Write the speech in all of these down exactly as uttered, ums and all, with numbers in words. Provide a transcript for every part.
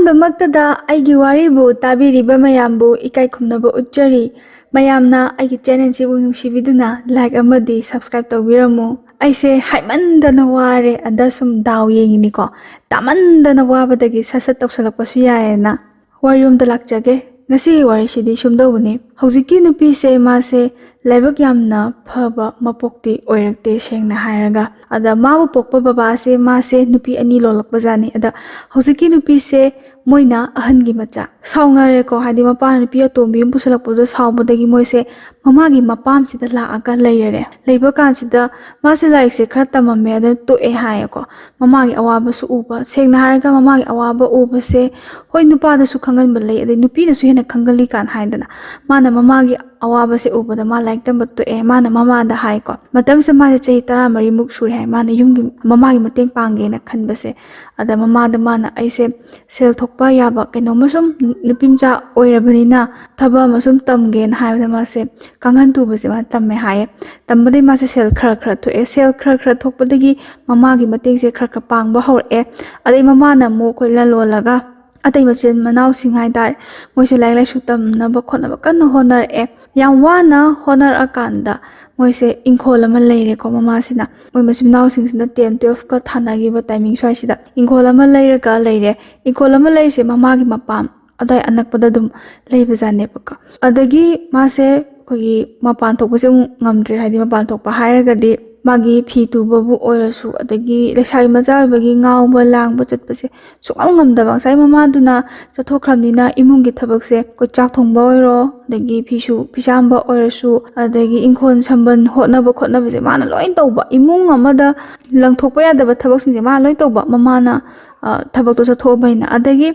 ꯑꯍꯥꯟꯕꯃꯛꯇꯗ ꯑꯩꯒꯤ ꯋꯥꯔꯤꯕꯨ ꯇꯥꯕꯤꯔꯤꯕ ꯃꯌꯥꯝꯕꯨ ꯏꯀꯥꯏ ꯈꯨꯝꯅꯕ ꯎꯠꯆꯔꯤ꯫ ꯃꯌꯥꯝꯅ ꯑꯩꯒꯤ ꯆꯦꯅꯦꯜꯁꯤꯕꯨ ꯅꯨꯡꯁꯤꯕꯤꯗꯨꯅ ꯂꯥꯏꯛ ꯑꯃꯗꯤ ꯁꯕꯁꯀ꯭ꯔꯥꯏꯕ ꯇꯧꯕꯤꯔꯝꯃꯨ꯫ ꯑꯩꯁꯦ ꯍꯥꯏꯃꯟꯗꯅ ꯋꯥꯔꯦ, ꯑꯗ ꯁꯨꯝ ꯗꯥꯎ ꯌꯦꯡꯉꯤꯅꯤꯀꯣ꯫ ꯇꯥꯃꯟꯗꯅ ꯋꯥꯕꯗꯒꯤ ꯁꯠ ꯁꯠ ꯇꯧꯁꯜꯂꯛꯄꯁꯨ ꯌꯥꯏꯌꯦꯅ꯫ ꯋꯥꯔꯤꯔꯣꯝꯗ ꯂꯥꯛꯆꯒꯦ꯫ ꯉꯁꯤꯒꯤ ꯋꯥꯔꯤꯁꯤꯗꯤ ꯁꯨꯝꯗꯧꯕꯅꯤ꯫ ꯍꯧꯖꯤꯛꯀꯤ ꯅꯨꯄꯤꯁꯦ, ꯃꯥꯁꯦ ꯂꯥꯏꯕꯛ ꯌꯥꯝꯅ ꯐꯕ ꯃꯄꯣꯛꯇꯤ ꯑꯣꯏꯔꯛꯇꯦ, ꯁꯦꯡꯅ ꯍꯥꯏꯔꯒ꯫ ꯑꯗ ꯃꯥꯕꯨ ꯄꯣꯛꯄ ꯕꯕꯥꯁꯦ, ꯃꯥꯁꯦ ꯅꯨꯄꯤ ꯑꯅꯤ ꯂꯣꯜꯂꯛꯄꯖꯥꯠꯅꯤ꯫ ꯑꯗ ꯍꯧꯖꯤꯛꯀꯤ ꯅꯨꯄꯤꯁꯦ ꯃꯣꯏꯅ ꯑꯍꯟꯒꯤ ꯃꯆꯥ꯫ ꯁꯥꯎꯅꯔꯦꯀꯣ, ꯍꯥꯏꯗꯤ ꯃꯄꯥꯅ ꯅꯨꯄꯤ ꯑꯇꯣꯝꯕꯤ ꯑꯃ ꯄꯨꯁꯜꯂꯛꯄꯗꯣ ꯁꯥꯎꯕꯗꯒꯤ ꯃꯣꯏꯁꯦ ꯃꯃꯥꯒꯤ ꯃꯄꯥꯝꯁꯤꯗ ꯂꯥꯛꯑꯒ ꯂꯩꯔꯔꯦ꯫ ꯂꯩꯕ ꯀꯥꯟꯁꯤꯗ ꯃꯥꯁꯦ ꯂꯥꯏꯔꯤꯛꯁꯦ ꯈꯔ ꯇꯝꯃꯝꯃꯦ, ꯑꯗ ꯇꯣꯛꯑꯦ ꯍꯥꯏꯌꯦꯀꯣ꯫ ꯃꯃꯥꯒꯤ ꯑꯋꯥꯕꯁꯨ ꯎꯕ, ꯁꯦꯡꯅ ꯍꯥꯏꯔꯒ ꯃꯃꯥꯒꯤ ꯑꯋꯥꯕ ꯎꯕꯁꯦ, ꯍꯣꯏ, ꯅꯨꯄꯥꯗꯁꯨ ꯈꯪꯍꯟꯕ ꯂꯩ, ꯑꯗꯩ ꯅꯨꯄꯤꯅꯁꯨ ꯍꯦꯟꯅ ꯈꯪꯒꯜꯂꯤ ꯀꯥꯟ ꯍꯥꯏꯗꯅ꯫ ꯃꯥꯅ ꯃꯃꯥꯒꯤ ꯑꯋꯥꯕꯁꯦ ꯎꯕꯗ ꯃꯥ ꯂꯥꯏꯔꯤꯛ ꯇꯝꯕ ꯇꯣꯛꯑꯦ꯫ ꯃꯥꯅ ꯃꯃꯥꯗ ꯍꯥꯏꯀꯣ, ꯃꯇꯝꯁꯤꯗ ꯃꯥꯁꯦ ꯆꯍꯤ ꯇꯔꯥꯃꯔꯤꯃꯨꯛ ꯁꯨꯔꯦ ꯍꯥꯏ, ꯃꯥꯅ ꯌꯨꯝꯒꯤ, ꯃꯃꯥꯒꯤ ꯃꯇꯦꯡ ꯄꯥꯡꯒꯦꯅ ꯈꯟꯕꯁꯦ꯫ ꯑꯗ ꯃꯃꯥꯗ ꯃꯥꯅ, "ꯑꯩꯁꯦ ꯁꯦꯜ ꯊꯣꯛꯄ ꯌꯥꯕ ꯀꯩꯅꯣꯝꯃ ꯁꯨꯝ, ꯅꯨꯄꯤ ꯃꯆꯥ ꯑꯣꯏꯔꯕꯅꯤꯅ ꯊꯕꯛ ꯑꯃ ꯁꯨꯝ ꯇꯝꯒꯦꯅ" ꯍꯥꯏꯕꯗ ꯃꯥꯁꯦ ꯀꯥꯡꯍꯟ ꯇꯨꯕꯁꯦ ꯃꯥ ꯇꯝꯃꯦ ꯍꯥꯏꯌꯦ꯫ ꯇꯝꯕꯗꯒꯤ ꯃꯥꯁꯦ ꯁꯦꯜ ꯈꯔ ꯈꯔ ꯊꯣꯛꯑꯦ꯫ ꯁꯦꯜ ꯈꯔ ꯈꯔ ꯊꯣꯛꯄꯗꯒꯤ ꯃꯃꯥꯒꯤ ꯃꯇꯦꯡꯁꯦ ꯈꯔ ꯈꯔ ꯄꯥꯡꯕ ꯍꯧꯔꯛꯑꯦ꯫ ꯑꯗꯩ ꯃꯃꯥꯅ ꯑꯃꯨꯛ ꯑꯩꯈꯣꯏ ꯂꯂꯣꯜꯂꯒ ꯑꯇꯩ ꯃꯆꯤꯟ ꯃꯅꯥꯎꯁꯤꯡ ꯍꯥꯏꯇꯥꯔꯦ, ꯃꯣꯏꯁꯦ ꯂꯥꯏꯔꯤꯛ ꯂꯥꯏꯁꯨ ꯇꯝꯅꯕ ꯈꯣꯠꯅꯕ ꯀꯟꯅ ꯍꯣꯠꯅꯔꯛꯑꯦ꯫ ꯌꯥꯝ ꯋꯥꯅ ꯍꯣꯠꯅꯔꯛꯑꯀꯥꯟꯗ ꯃꯣꯏꯁꯦ ꯏꯪꯈꯣꯜ ꯑꯃ ꯂꯩꯔꯦꯀꯣ꯫ ꯃꯃꯥꯁꯤꯅ, ꯃꯣꯏ ꯃꯆꯤꯟ ꯃꯅꯥꯎꯁꯤꯡꯁꯤꯅ ꯇꯦꯟ ꯇꯨꯌꯦꯜꯐꯀ ꯊꯥꯅꯈꯤꯕ ꯇꯥꯏꯃꯤꯡ ꯁ꯭ꯋꯥꯏꯁꯤꯗ ꯏꯪꯈꯣꯜ ꯑꯃ ꯂꯩꯔꯒ ꯂꯩꯔꯦ꯫ ꯏꯪꯈꯣꯜ ꯑꯃ ꯂꯩꯔꯤꯁꯦ ꯃꯃꯥꯒꯤ ꯃꯄꯥꯝ ꯑꯗꯥꯏ ꯑꯅꯛꯄꯗ ꯑꯗꯨꯝ ꯂꯩꯕꯖꯥꯠꯅꯦꯕꯀꯣ꯫ ꯑꯗꯒꯤ ꯃꯥꯁꯦ ꯑꯩꯈꯣꯏꯒꯤ ꯃꯄꯥꯟ ꯊꯣꯛꯄꯁꯦ ꯑꯃꯨꯛ ꯉꯝꯗ꯭ꯔꯦ, ꯍꯥꯏꯗꯤ ꯃꯄꯥꯟ ꯊꯣꯛꯄ ꯍꯥꯏꯔꯒꯗꯤ ꯃꯥꯒꯤ ꯐꯤ ꯇꯨꯕꯕꯨ ꯑꯣꯏꯔꯁꯨ, ꯑꯗꯒꯤ ꯂꯩꯁꯥꯕꯤ ꯃꯆꯥ ꯑꯣꯏꯕꯒꯤ ꯉꯥꯎꯕ ꯂꯥꯡꯕ ꯆꯠꯄꯁꯦ ꯁꯨꯡꯉꯝ ꯉꯝꯗꯕ꯫ ꯉꯁꯥꯏ ꯃꯃꯥꯗꯨꯅ ꯆꯠꯊꯣꯛꯈ꯭ꯔꯕꯅꯤꯅ ꯏꯃꯨꯡꯒꯤ ꯊꯕꯛꯁꯦ, ꯑꯩꯈꯣꯏ ꯆꯥꯛ ꯊꯣꯡꯕ ꯑꯣꯏꯔꯣ, ꯑꯗꯒꯤ ꯐꯤꯁꯨ ꯐꯤꯁꯥꯝꯕ ꯑꯣꯏꯔꯁꯨ, ꯑꯗꯒꯤ ꯏꯪꯈꯣꯜ ꯁꯝꯕꯜ ꯍꯣꯠꯅꯕ ꯈꯣꯠꯅꯕꯁꯦ ꯃꯥꯅ ꯂꯣꯏ ꯇꯧꯕ꯫ ꯏꯃꯨꯡ ꯑꯃꯗ ꯂꯪꯊꯣꯛꯄ ꯌꯥꯗꯕ ꯊꯕꯛꯁꯤꯡꯁꯦ ꯃꯥꯅ ꯂꯣꯏ ꯇꯧꯕ, ꯃꯃꯥꯅ, ꯑ, ꯊꯕꯛꯇꯣ ꯆꯠꯊꯣꯛꯑꯕꯅꯤꯅ꯫ ꯑꯗꯒꯤ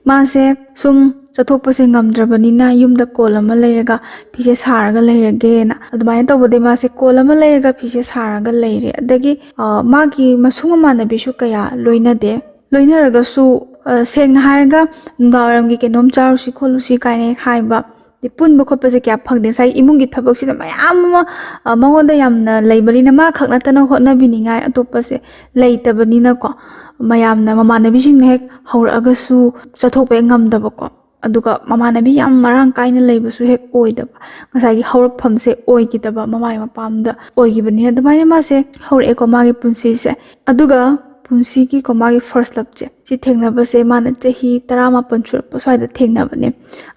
ꯃꯥꯁꯦ ꯁꯨꯝ ꯆꯠꯊꯣꯛꯄꯁꯦ ꯉꯝꯗ꯭ꯔꯕꯅꯤꯅ ꯌꯨꯝꯗ ꯀꯣꯜ ꯑꯃ ꯂꯩꯔꯒ ꯐꯤꯁꯦ ꯁꯥꯔꯒ ꯂꯩꯔꯒꯦꯅ ꯑꯗꯨꯃꯥꯏꯅ ꯇꯧꯕꯗꯩ ꯃꯥꯁꯦ ꯀꯣꯜ ꯑꯃ ꯂꯩꯔꯒ ꯐꯤꯁꯦ ꯁꯥꯔꯒ ꯂꯩꯔꯦ꯫ ꯑꯗꯒꯤ, ꯑ, ꯃꯥꯒꯤ ꯃꯁꯨꯡ ꯃꯃꯥꯟꯅꯕꯤꯁꯨ ꯀꯌꯥ ꯂꯣꯏꯅꯗꯦ꯫ ꯂꯣꯏꯅꯔꯒꯁꯨ, ꯑ, ꯁꯦꯡꯅ ꯍꯥꯏꯔꯒ ꯅꯨꯡꯗꯥꯡꯋꯥꯏꯔꯝꯒꯤ ꯀꯩꯅꯣꯝ ꯆꯥꯔꯨꯁꯤ ꯈꯣꯠꯂꯨꯁꯤ ꯀꯥꯏꯅ ꯍꯦꯛ ꯍꯥꯏꯕ, ꯍꯥꯏꯗꯤ ꯄꯨꯟꯕ ꯈꯣꯠꯄꯁꯦ ꯀꯌꯥ ꯐꯪꯗꯦ꯫ ꯉꯁꯥꯏꯒꯤ ꯏꯃꯨꯡꯒꯤ ꯊꯕꯛꯁꯤꯗ ꯃꯌꯥꯝ ꯑꯃ ꯑ, ꯃꯉꯣꯟꯗ ꯌꯥꯝꯅ ꯂꯩꯕꯅꯤꯅ, ꯃꯥ ꯈꯛ ꯅꯠꯇꯅ ꯍꯣꯠꯅꯕꯤꯅꯤꯡꯉꯥꯏ ꯑꯇꯣꯞꯄꯁꯦ ꯂꯩꯇꯕꯅꯤꯅꯀꯣ, ꯃꯌꯥꯝꯅ, ꯃꯃꯥꯟꯅꯕꯤꯁꯤꯡꯅ ꯍꯦꯛ ꯍꯧꯔꯛꯑꯒꯁꯨ ꯆꯠꯊꯣꯛꯄ ꯍꯦꯛ ꯉꯝꯗꯕꯀꯣ꯫ ꯑꯗꯨꯒ ꯃꯃꯥꯟꯅꯕꯤ ꯌꯥꯝ ꯃꯔꯥꯡ ꯀꯥꯏꯅ ꯂꯩꯕꯁꯨ ꯍꯦꯛ ꯑꯣꯏꯗꯕ, ꯉꯁꯥꯏꯒꯤ ꯍꯧꯔꯛꯐꯝꯁꯦ ꯑꯣꯏꯈꯤꯗꯕ, ꯃꯃꯥ ꯃꯄꯥꯝꯗ ꯑꯣꯏꯈꯤꯕꯅꯤꯅ꯫ ꯑꯗꯨꯃꯥꯏꯅ ꯃꯥꯁꯦ ꯍꯧꯔꯛꯑꯦꯀꯣ ꯃꯥꯒꯤ ꯄꯨꯟꯁꯤꯁꯦ꯫ ꯑꯗꯨꯒ ꯄꯨꯟꯁꯤꯒꯤꯀꯣ ꯃꯥꯒꯤ ꯐꯥꯔꯁ ꯂꯞꯁꯦ ꯁꯤ ꯊꯦꯡꯅꯕꯁꯦ ꯃꯥꯅ ꯆꯍꯤ ꯇꯔꯥꯃꯥꯄꯟ ꯁꯨꯔꯛꯄ ꯁ꯭ꯋꯥꯏꯗ ꯊꯦꯡꯅꯕꯅꯦ꯫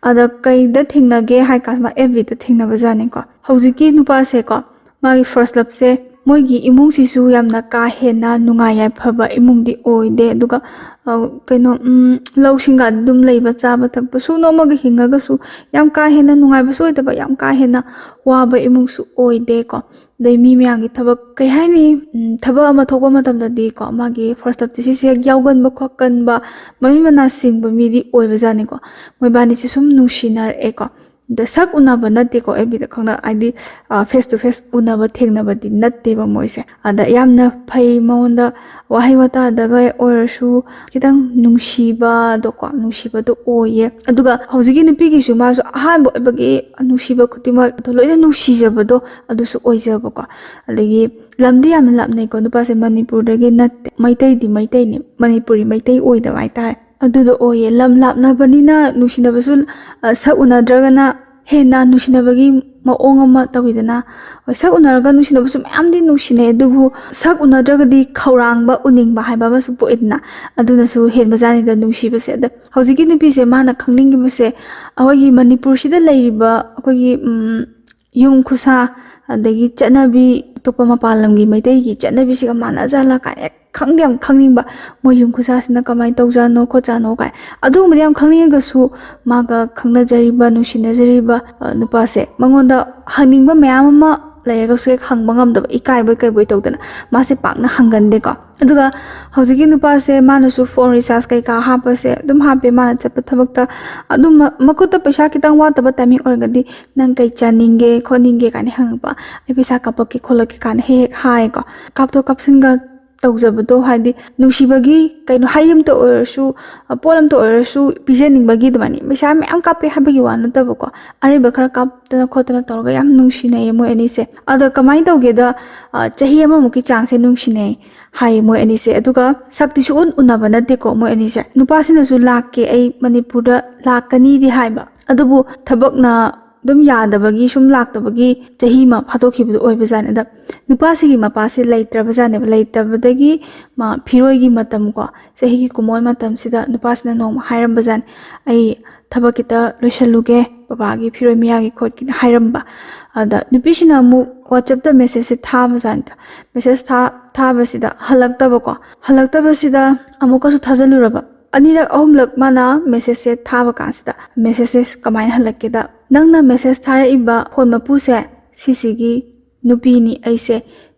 ꯑꯗ ꯀꯩꯗ ꯊꯦꯡꯅꯒꯦ ꯍꯥꯏ ꯀꯥꯟꯗ, ꯃꯥ ꯑꯦꯐ ꯕꯤꯗ ꯊꯦꯡꯅꯕꯖꯥꯠꯅꯤꯀꯣ꯫ ꯍꯧꯖꯤꯛꯀꯤ ꯅꯨꯄꯥꯁꯦꯀꯣ, ꯃꯥꯒꯤ ꯐꯥꯔꯁ ꯂꯞꯁꯦ ꯃꯣꯏꯒꯤ ꯏꯃꯨꯡꯁꯤꯁꯨ ꯌꯥꯝꯅ ꯀꯥ ꯍꯦꯟꯅ ꯅꯨꯡꯉꯥꯏ ꯌꯥꯏꯐꯕ ꯏꯃꯨꯡꯗꯤ ꯑꯣꯏꯗꯦ꯫ ꯑꯗꯨꯒ ꯑ, ꯀꯩꯅꯣ ꯎꯝ, ꯂꯧꯁꯤꯡꯒ ꯑꯗꯨꯝ ꯂꯩꯕ, ꯆꯥꯕ ꯊꯛꯄ ꯁꯨ ꯅꯣꯝꯃꯒ ꯍꯤꯡꯉꯒꯁꯨ ꯌꯥꯝ ꯀꯥ ꯍꯦꯟꯅ ꯅꯨꯡꯉꯥꯏꯕꯁꯨ ꯑꯣꯏꯗꯕ, ꯌꯥꯝ ꯀꯥ ꯍꯦꯟꯅ ꯋꯥꯕ ꯏꯃꯨꯡꯁꯨ ꯑꯣꯏꯗꯦꯀꯣ꯫ ꯑꯗꯩ ꯃꯤ ꯃꯌꯥꯝꯒꯤ ꯊꯕꯛ, ꯀꯩ ꯍꯥꯏꯅꯤ, ꯎꯝ, ꯊꯕꯛ ꯑꯃ ꯊꯣꯛꯄ ꯃꯇꯝꯗꯗꯤꯀꯣ, ꯃꯥꯒꯤ ꯐꯥꯔꯁ ꯂꯞꯁꯦ ꯁꯤꯁꯦ ꯍꯦꯛ ꯌꯥꯎꯒꯟꯕ ꯈꯣꯠꯀꯟꯕ, ꯃꯃꯤꯠ ꯃꯅꯥ ꯁꯤꯡꯕ ꯃꯤꯗꯤ ꯑꯣꯏꯕꯖꯥꯠꯅꯤꯀꯣ꯫ ꯃꯣꯏꯕꯥꯅꯤꯁꯦ ꯁꯨꯝ ꯅꯨꯡꯁꯤꯅꯔꯛꯑꯦꯀꯣ꯫ ꯑꯗ ꯁꯛ ꯎꯅꯕ ꯅꯠꯇꯦꯀꯣ, ꯑꯦꯐ ꯕꯤꯗ ꯈꯪꯅ, ꯍꯥꯏꯗꯤ ꯐꯦꯁ ꯇꯨ ꯐꯦꯁ ꯎꯅꯕ ꯊꯦꯡꯅꯕꯗꯤ ꯅꯠꯇꯦꯕ ꯃꯣꯏꯁꯦ꯫ ꯑꯗ ꯌꯥꯝꯅ ꯐꯩ, ꯃꯉꯣꯟꯗ ꯋꯥꯍꯩ ꯋꯥꯇꯥꯗꯒ ꯑꯣꯏꯔꯁꯨ ꯈꯤꯇꯪ ꯅꯨꯡꯁꯤꯕꯗꯣꯀꯣ, ꯅꯨꯡꯁꯤꯕꯗꯣ ꯑꯣꯏꯌꯦ꯫ ꯑꯗꯨꯒ ꯍꯧꯖꯤꯛꯀꯤ ꯅꯨꯄꯤꯒꯤꯁꯨ ꯃꯥꯁꯨ ꯑꯍꯥꯟꯕ ꯑꯣꯏꯕꯒꯤ ꯅꯨꯡꯁꯤꯕ ꯈꯨꯗꯤꯡꯃꯛ ꯑꯗꯣ ꯂꯣꯏꯅ ꯅꯨꯡꯁꯤꯖꯕꯗꯣ ꯑꯗꯨꯁꯨ ꯑꯣꯏꯖꯕꯀꯣ꯫ ꯑꯗꯒꯤ ꯂꯝꯗꯤ ꯌꯥꯝꯅ ꯂꯥꯞꯅꯩꯀꯣ, ꯅꯨꯄꯥꯁꯦ ꯃꯅꯤꯄꯨꯔꯗꯒꯤ ꯅꯠꯇꯦ, ꯃꯩꯇꯩꯗꯤ ꯃꯩꯇꯩꯅꯤ, ꯃꯅꯤꯄꯨꯔꯤ ꯃꯩꯇꯩ ꯑꯣꯏꯗꯕ ꯍꯥꯏꯇꯥꯔꯦ꯫ ꯑꯗꯨꯗꯣ ꯑꯣꯏꯌꯦ꯫ ꯂꯝ ꯂꯥꯞꯅꯕꯅꯤꯅ ꯅꯨꯡꯁꯤꯅꯕꯁꯨ, ꯑ, ꯁꯛ ꯎꯅꯗ꯭ꯔꯒꯅ ꯍꯦꯟꯅ ꯅꯨꯡꯁꯤꯅꯕꯒꯤ ꯃꯑꯣꯡ ꯑꯃ ꯇꯧꯋꯤꯗꯅ꯫ ꯍꯣꯏ, ꯁꯛ ꯎꯅꯔꯒ ꯅꯨꯡꯁꯤꯅꯕꯁꯨ ꯃꯌꯥꯝꯗꯤ ꯅꯨꯡꯁꯤꯅꯩ, ꯑꯗꯨꯕꯨ ꯁꯛ ꯎꯅꯗ꯭ꯔꯒꯗꯤ ꯈꯧꯔꯥꯡꯕ, ꯎꯅꯤꯡꯕ ꯍꯥꯏꯕ ꯑꯃꯁꯨ ꯄꯣꯛꯏꯗꯅ, ꯑꯗꯨꯅꯁꯨ ꯍꯦꯟꯕꯖꯥꯠꯅꯤꯗ ꯅꯨꯡꯁꯤꯕꯁꯦ꯫ ꯑꯗ ꯍꯧꯖꯤꯛꯀꯤ ꯅꯨꯄꯤꯁꯦ ꯃꯥꯅ ꯈꯪꯅꯤꯡꯉꯤꯕꯁꯦ ꯑꯩꯈꯣꯏꯒꯤ ꯃꯅꯤꯄꯨꯔꯁꯤꯗ ꯂꯩꯔꯤꯕ ꯑꯩꯈꯣꯏꯒꯤ, ꯎꯝ, ꯌꯨꯝ ꯈꯨꯁꯥ, ꯑꯗꯒꯤ ꯆꯠꯅꯕꯤ, ꯑꯇꯣꯞꯄ ꯃꯄꯥꯟ ꯂꯝꯒꯤ ꯃꯩꯇꯩꯒꯤ ꯆꯠꯅꯕꯤꯁꯤꯒ ꯃꯥꯟꯅꯖꯥꯠꯂ ꯀꯥꯏꯅ ꯈꯪꯗꯤ ꯌꯥꯝ ꯈꯪꯅꯤꯡꯕ, ꯃꯣꯏ ꯌꯨꯝ ꯈꯨꯁꯥꯁꯤꯅ ꯀꯃꯥꯏꯅ ꯇꯧꯖꯥꯠꯅꯣ ꯈꯣꯠꯆꯥꯠꯅꯣ ꯀꯥꯏ꯫ ꯑꯗꯨꯒꯨꯝꯕꯗꯤ ꯌꯥꯝ ꯈꯪꯅꯤꯡꯉꯒꯁꯨ ꯃꯥꯒ ꯈꯪꯅꯖꯔꯤꯕ, ꯅꯨꯡꯁꯤꯅꯖꯔꯤꯕ, ꯑ, ꯅꯨꯄꯥꯁꯦ ꯃꯉꯣꯟꯗ ꯍꯪꯅꯤꯡꯕ ꯃꯌꯥꯝ ꯑꯃ ꯂꯩꯔꯒꯁꯨ ꯍꯦꯛ ꯍꯪꯕ ꯉꯝꯗꯕ, ꯏꯀꯥꯏꯕꯣꯏ ꯀꯩꯕꯣꯏ ꯇꯧꯗꯅ ꯃꯥꯁꯦ ꯄꯥꯛꯅ ꯍꯪꯒꯟꯗꯦꯀꯣ꯫ ꯑꯗꯨꯒ ꯍꯧꯖꯤꯛꯀꯤ ꯅꯨꯄꯥꯁꯦ ꯃꯥꯅꯁꯨ ꯐꯣꯟ ꯔꯤꯆꯥꯔꯖ ꯀꯩꯀꯥ ꯍꯥꯞꯄꯁꯦ ꯑꯗꯨꯝ ꯍꯥꯞꯄꯦ, ꯃꯥꯅ ꯆꯠꯄ ꯊꯕꯛꯇ꯫ ꯑꯗꯨꯝ ꯃ-, ꯃꯈꯨꯠꯇ ꯄꯩꯁꯥ ꯈꯤꯇꯪ ꯋꯥꯠꯇꯕ ꯇꯥꯏꯃꯤꯡ ꯑꯣꯏꯔꯒꯗꯤ, "ꯅꯪ ꯀꯩ ꯆꯥꯅꯤꯡꯒꯦ ꯈꯣꯠꯅꯤꯡꯒꯦ?" ꯀꯥꯏꯅ ꯍꯪꯉꯛꯄ, "ꯑꯩ ꯄꯩꯁꯥ ꯀꯥꯞꯄꯛꯀꯦ ꯈꯣꯠꯂꯛꯀꯦ" ꯀꯥꯏꯅ ꯍꯦꯛ ꯍꯦꯛ ꯍꯥꯏꯌꯦꯀꯣ꯫ ꯀꯥꯞꯊꯣꯛ ꯀꯥꯞꯁꯤꯟꯒ ꯇꯧꯖꯕꯗꯣ, ꯍꯥꯏꯗꯤ ꯅꯨꯡꯁꯤꯕꯒꯤ ꯀꯩꯅꯣ, ꯍꯩ ꯑꯃꯇ ꯑꯣꯏꯔꯁꯨ, ꯑ, ꯄꯣꯠ ꯑꯃꯇ ꯑꯣꯏꯔꯁꯨ ꯄꯤꯖꯅꯤꯡꯕꯒꯤ ꯑꯗꯨꯃꯥꯏꯅ ꯄꯩꯁꯥ ꯃꯌꯥꯝ ꯀꯥꯞꯄꯦ ꯍꯥꯏꯕꯒꯤ ꯋꯥ ꯅꯠꯇꯕꯀꯣ, ꯑꯔꯩꯕ ꯈꯔ ꯀꯥꯞꯇꯅ ꯈꯣꯠꯇꯅ ꯇꯧꯔꯒ ꯌꯥꯝ ꯅꯨꯡꯁꯤꯅꯩꯌꯦ ꯃꯣꯏ ꯑꯅꯤꯁꯦ꯫ ꯑꯗ ꯀꯃꯥꯏꯅ ꯇꯧꯒꯦꯗ, ꯑ, ꯆꯍꯤ ꯑꯃꯃꯨꯛꯀꯤ ꯆꯥꯡꯁꯦ ꯅꯨꯡꯁꯤꯅꯩ ꯍꯥꯏꯌꯦ ꯃꯣꯏ ꯑꯅꯤꯁꯦ꯫ ꯑꯗꯨꯒ ꯁꯛꯇꯤ ꯁꯨꯛꯎꯟ ꯎꯅꯕ ꯅꯠꯇꯦꯀꯣ ꯃꯣꯏ ꯑꯅꯤꯁꯦ꯫ ꯅꯨꯄꯥꯁꯤꯅꯁꯨ "ꯂꯥꯛꯀꯦ, ꯑꯩ ꯃꯅꯤꯄꯨꯔꯗ ꯂꯥꯛꯀꯅꯤꯗꯤ" ꯍꯥꯏꯕ, ꯑꯗꯨꯕꯨ ꯊꯕꯛꯅ ꯑꯗꯨꯝ ꯌꯥꯗꯕꯒꯤ, ꯁꯨꯝ ꯂꯥꯛꯇꯕꯒꯤ ꯆꯍꯤ ꯑꯃ ꯐꯥꯗꯣꯛꯈꯤꯕꯗꯣ ꯑꯣꯏꯕꯖꯥꯠꯅꯤ꯫ ꯑꯗ ꯅꯨꯄꯥꯁꯤꯒꯤ ꯃꯄꯥꯁꯦ ꯂꯩꯇ꯭ꯔꯕꯖꯥꯠꯅꯦꯕ꯫ ꯂꯩꯇꯕꯗꯒꯤ ꯃꯥ ꯐꯤꯔꯣꯏꯒꯤ ꯃꯇꯝ ꯀꯣ, ꯆꯍꯤꯒꯤ ꯀꯨꯝꯑꯣꯟ ꯃꯇꯝꯁꯤꯗ ꯅꯨꯄꯥꯁꯤꯅ ꯅꯣꯡꯃ ꯍꯥꯏꯔꯝꯕꯖꯥꯠꯅꯤ, "ꯑꯩ ꯊꯕꯛ ꯈꯤꯇ ꯂꯣꯏꯁꯜꯂꯨꯒꯦ, ꯕꯕꯥꯒꯤ ꯐꯤꯔꯣꯏ ꯃꯌꯥꯒꯤ ꯈꯣꯠꯀꯤꯅ" ꯍꯥꯏꯔꯝꯕ꯫ ꯑꯗ ꯅꯨꯄꯤꯁꯤꯅ ꯑꯃꯨꯛ WhatsApp-ꯇ message-ꯁꯦ ꯊꯥꯕꯖꯥꯠꯅꯤꯗ꯫ Message ꯊꯥ-, ꯊꯥꯕꯁꯤꯗ ꯍꯜꯂꯛꯇꯕꯀꯣ꯫ ꯍꯜꯂꯛꯇꯕꯁꯤꯗ ꯑꯃꯨꯛꯀꯁꯨ ꯊꯥꯖꯤꯜꯂꯨꯔꯕ꯫ ꯑꯅꯤꯔꯛ ꯑꯍꯨꯝꯂꯛ ꯃꯥꯅ message-ꯁꯦ ꯊꯥꯕ ꯀꯥꯟꯁꯤꯗ, message-ꯁꯦ ꯀꯃꯥꯏꯅ ꯍꯜꯂꯛꯀꯦꯗ, "ꯅꯪꯅ message ꯊꯥꯔꯛꯏꯕ phone ꯃꯄꯨꯁꯦ, ꯁꯤꯁꯤꯒꯤ ꯅꯨꯄꯤꯅꯤ ꯑꯩꯁꯦ꯫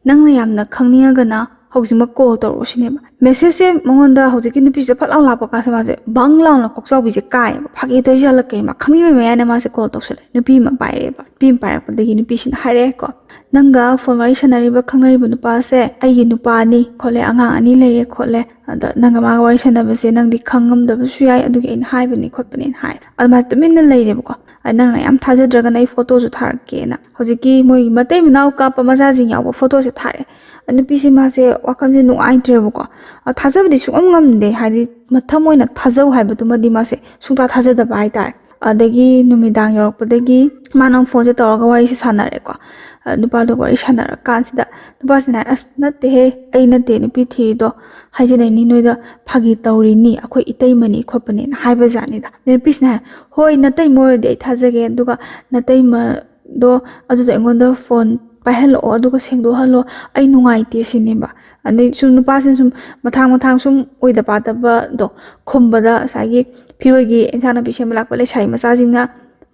ꯅꯪꯅ ꯌꯥꯝꯅ ꯈꯪꯅꯤꯡꯉꯒꯅ ꯍꯧꯖꯤꯛꯃꯛ call ꯇꯧꯔꯛꯑꯣ" ꯁꯤꯅꯦꯕ꯫ Message-ꯁꯦ ꯃꯉꯣꯟꯗ ꯍꯧꯖꯤꯛꯀꯤ ꯅꯨꯄꯤꯁꯦ ꯐꯠ ꯂꯥꯎ ꯂꯥꯛꯄ ꯀꯥꯟꯁꯤꯗ ꯃꯥꯁꯦ ꯕꯪ ꯂꯥꯎꯅ ꯀꯣꯛꯆꯥꯎꯕꯤꯁꯦ ꯀꯥꯏꯌꯦꯕ꯫ "ꯐꯥꯒꯤ ꯇꯧꯔꯤꯁꯦ ꯍꯜꯂꯛꯀꯩ", ꯃꯥ ꯈꯪꯅꯤꯡꯕꯩ ꯃꯌꯥꯏꯅ ꯃꯥꯁꯦ call ꯇꯧꯁꯜꯂꯦ꯫ ꯅꯨꯄꯤ ꯑꯃ ꯄꯥꯏꯔꯛꯑꯦꯕ꯫ ꯅꯨꯄꯤ ꯑꯃ ꯄꯥꯏꯔꯛꯄꯗꯒꯤ ꯅꯨꯄꯤꯁꯤꯅ ꯍꯥꯏꯔꯛꯑꯦꯀꯣ, "ꯅꯪꯒ phone ꯋꯥꯔꯤ ꯁꯥꯟꯅꯔꯤꯕ, ꯈꯪꯅꯔꯤꯕ ꯅꯨꯄꯥꯁꯦ ꯑꯩꯒꯤ ꯅꯨꯄꯥꯅꯤ ꯈꯣꯠꯂꯦ, ꯑꯉꯥꯡ ꯑꯅꯤ ꯂꯩꯔꯦ ꯈꯣꯠꯂꯦ, ꯑꯗ ꯅꯪꯒ ꯃꯥꯒ ꯋꯥꯔꯤ ꯁꯥꯟꯅꯕꯁꯦ ꯅꯪꯗꯤ ꯈꯪꯉꯝꯗꯕꯁꯨ ꯌꯥꯏ, ꯑꯗꯨꯒꯤ ꯑꯩꯅ ꯍꯥꯏꯕꯅꯤ ꯈꯣꯠꯄꯅꯦꯅ" ꯍꯥꯏ꯫ ꯑꯗꯨꯃꯥꯏꯅ ꯇꯨꯃꯤꯟꯅ ꯂꯩꯔꯦꯕꯀꯣ꯫ ꯑ, "ꯅꯪꯅ ꯌꯥꯝ ꯊꯥꯖꯗ꯭ꯔꯒꯅ ꯑꯩ photo-ꯁꯨ ꯊꯥꯔꯛꯀꯦꯅ" ꯍꯧꯖꯤꯛꯀꯤ ꯃꯣꯏꯒꯤ ꯃꯇꯩ ꯃꯅꯥꯎ ꯀꯥꯞꯄ ꯃꯆꯥꯁꯤꯡ ꯌꯥꯎꯕ photo-ꯁꯦ ꯊꯥꯔꯛꯑꯦ꯫ ꯑ, ꯅꯨꯄꯤꯁꯦ ꯃꯥꯁꯦ ꯋꯥꯈꯜꯁꯦ ꯅꯨꯡꯉꯥꯏꯇ꯭ꯔꯦꯕꯀꯣ꯫ ꯑ, ꯊꯥꯖꯕꯗꯤ ꯁꯨꯡꯉꯝ ꯉꯝꯗꯦ, ꯍꯥꯏꯗꯤ ꯃꯊꯃꯣꯏꯅ ꯊꯥꯖꯧ ꯍꯥꯏꯕꯗꯨꯃꯗꯤ ꯃꯥꯁꯦ ꯁꯨꯡꯊꯥ ꯊꯥꯖꯗꯕ ꯍꯥꯏꯇꯥꯔꯦ꯫ ꯑꯗꯒꯤ ꯅꯨꯃꯤꯗꯥꯡ ꯌꯧꯔꯛꯄꯗꯒꯤ ꯃꯥꯅ ꯑꯃꯨꯛ phone-ꯁꯦ ꯇꯧꯔꯒ ꯋꯥꯔꯤꯁꯦ ꯁꯥꯟꯅꯔꯦꯀꯣ꯫ ꯑ, ꯅꯨꯄꯥꯗꯨꯒ ꯋꯥꯔꯤ ꯁꯥꯟꯅꯔꯀꯥꯟꯁꯤꯗ ꯅꯨꯄꯥꯁꯤꯅ ꯍꯥꯏ, "ꯑꯁ, ꯅꯠꯇꯦꯍꯦ, ꯑꯩ ꯅꯠꯇꯦ ꯅꯨꯄꯤ ꯊꯤꯔꯤꯗꯣ, ꯍꯥꯏꯖꯅꯩꯅꯤ ꯅꯣꯏꯗ, ꯐꯥꯒꯤ ꯇꯧꯔꯤꯅꯤ, ꯑꯩꯈꯣꯏ ꯏꯇꯩꯃꯅꯤ ꯈꯣꯠꯄꯅꯦꯅ" ꯍꯥꯏꯕꯖꯥꯠꯅꯤꯗ꯫ ꯑꯗꯩ ꯅꯨꯄꯤꯁꯤꯅ ꯍꯥꯏ, "ꯍꯣꯏ, ꯅꯇꯩꯃ ꯑꯣꯏꯔꯗꯤ ꯑꯩ ꯊꯥꯖꯒꯦ, ꯑꯗꯨꯒ ꯅꯇꯩꯃꯗꯣ ꯑꯗꯨꯗ ꯑꯩꯉꯣꯟꯗ phone ꯄꯥꯏꯍꯜꯂꯛꯑꯣ, ꯑꯗꯨꯒ ꯁꯦꯡꯗꯣꯛꯍꯜꯂꯣ, ꯑꯩ ꯅꯨꯡꯉꯥꯏꯇꯦ" ꯁꯤꯅꯦꯕ꯫ ꯑꯗꯩ ꯁꯨꯝ ꯅꯨꯄꯥꯁꯤꯅ ꯁꯨꯝ ꯃꯊꯥꯡ ꯃꯊꯥꯡ ꯁꯨꯝ ꯑꯣꯏꯗ ꯄꯥꯗꯕꯗꯣ ꯈꯨꯝꯕꯗ, ꯉꯁꯥꯏꯒꯤ ꯐꯤꯔꯣꯏꯒꯤ ꯏꯟꯁꯥꯡ ꯅꯥꯄꯤ ꯁꯦꯝꯕ ꯂꯥꯛꯄ ꯂꯩꯁꯥꯕꯤ ꯃꯆꯥꯁꯤꯡꯅ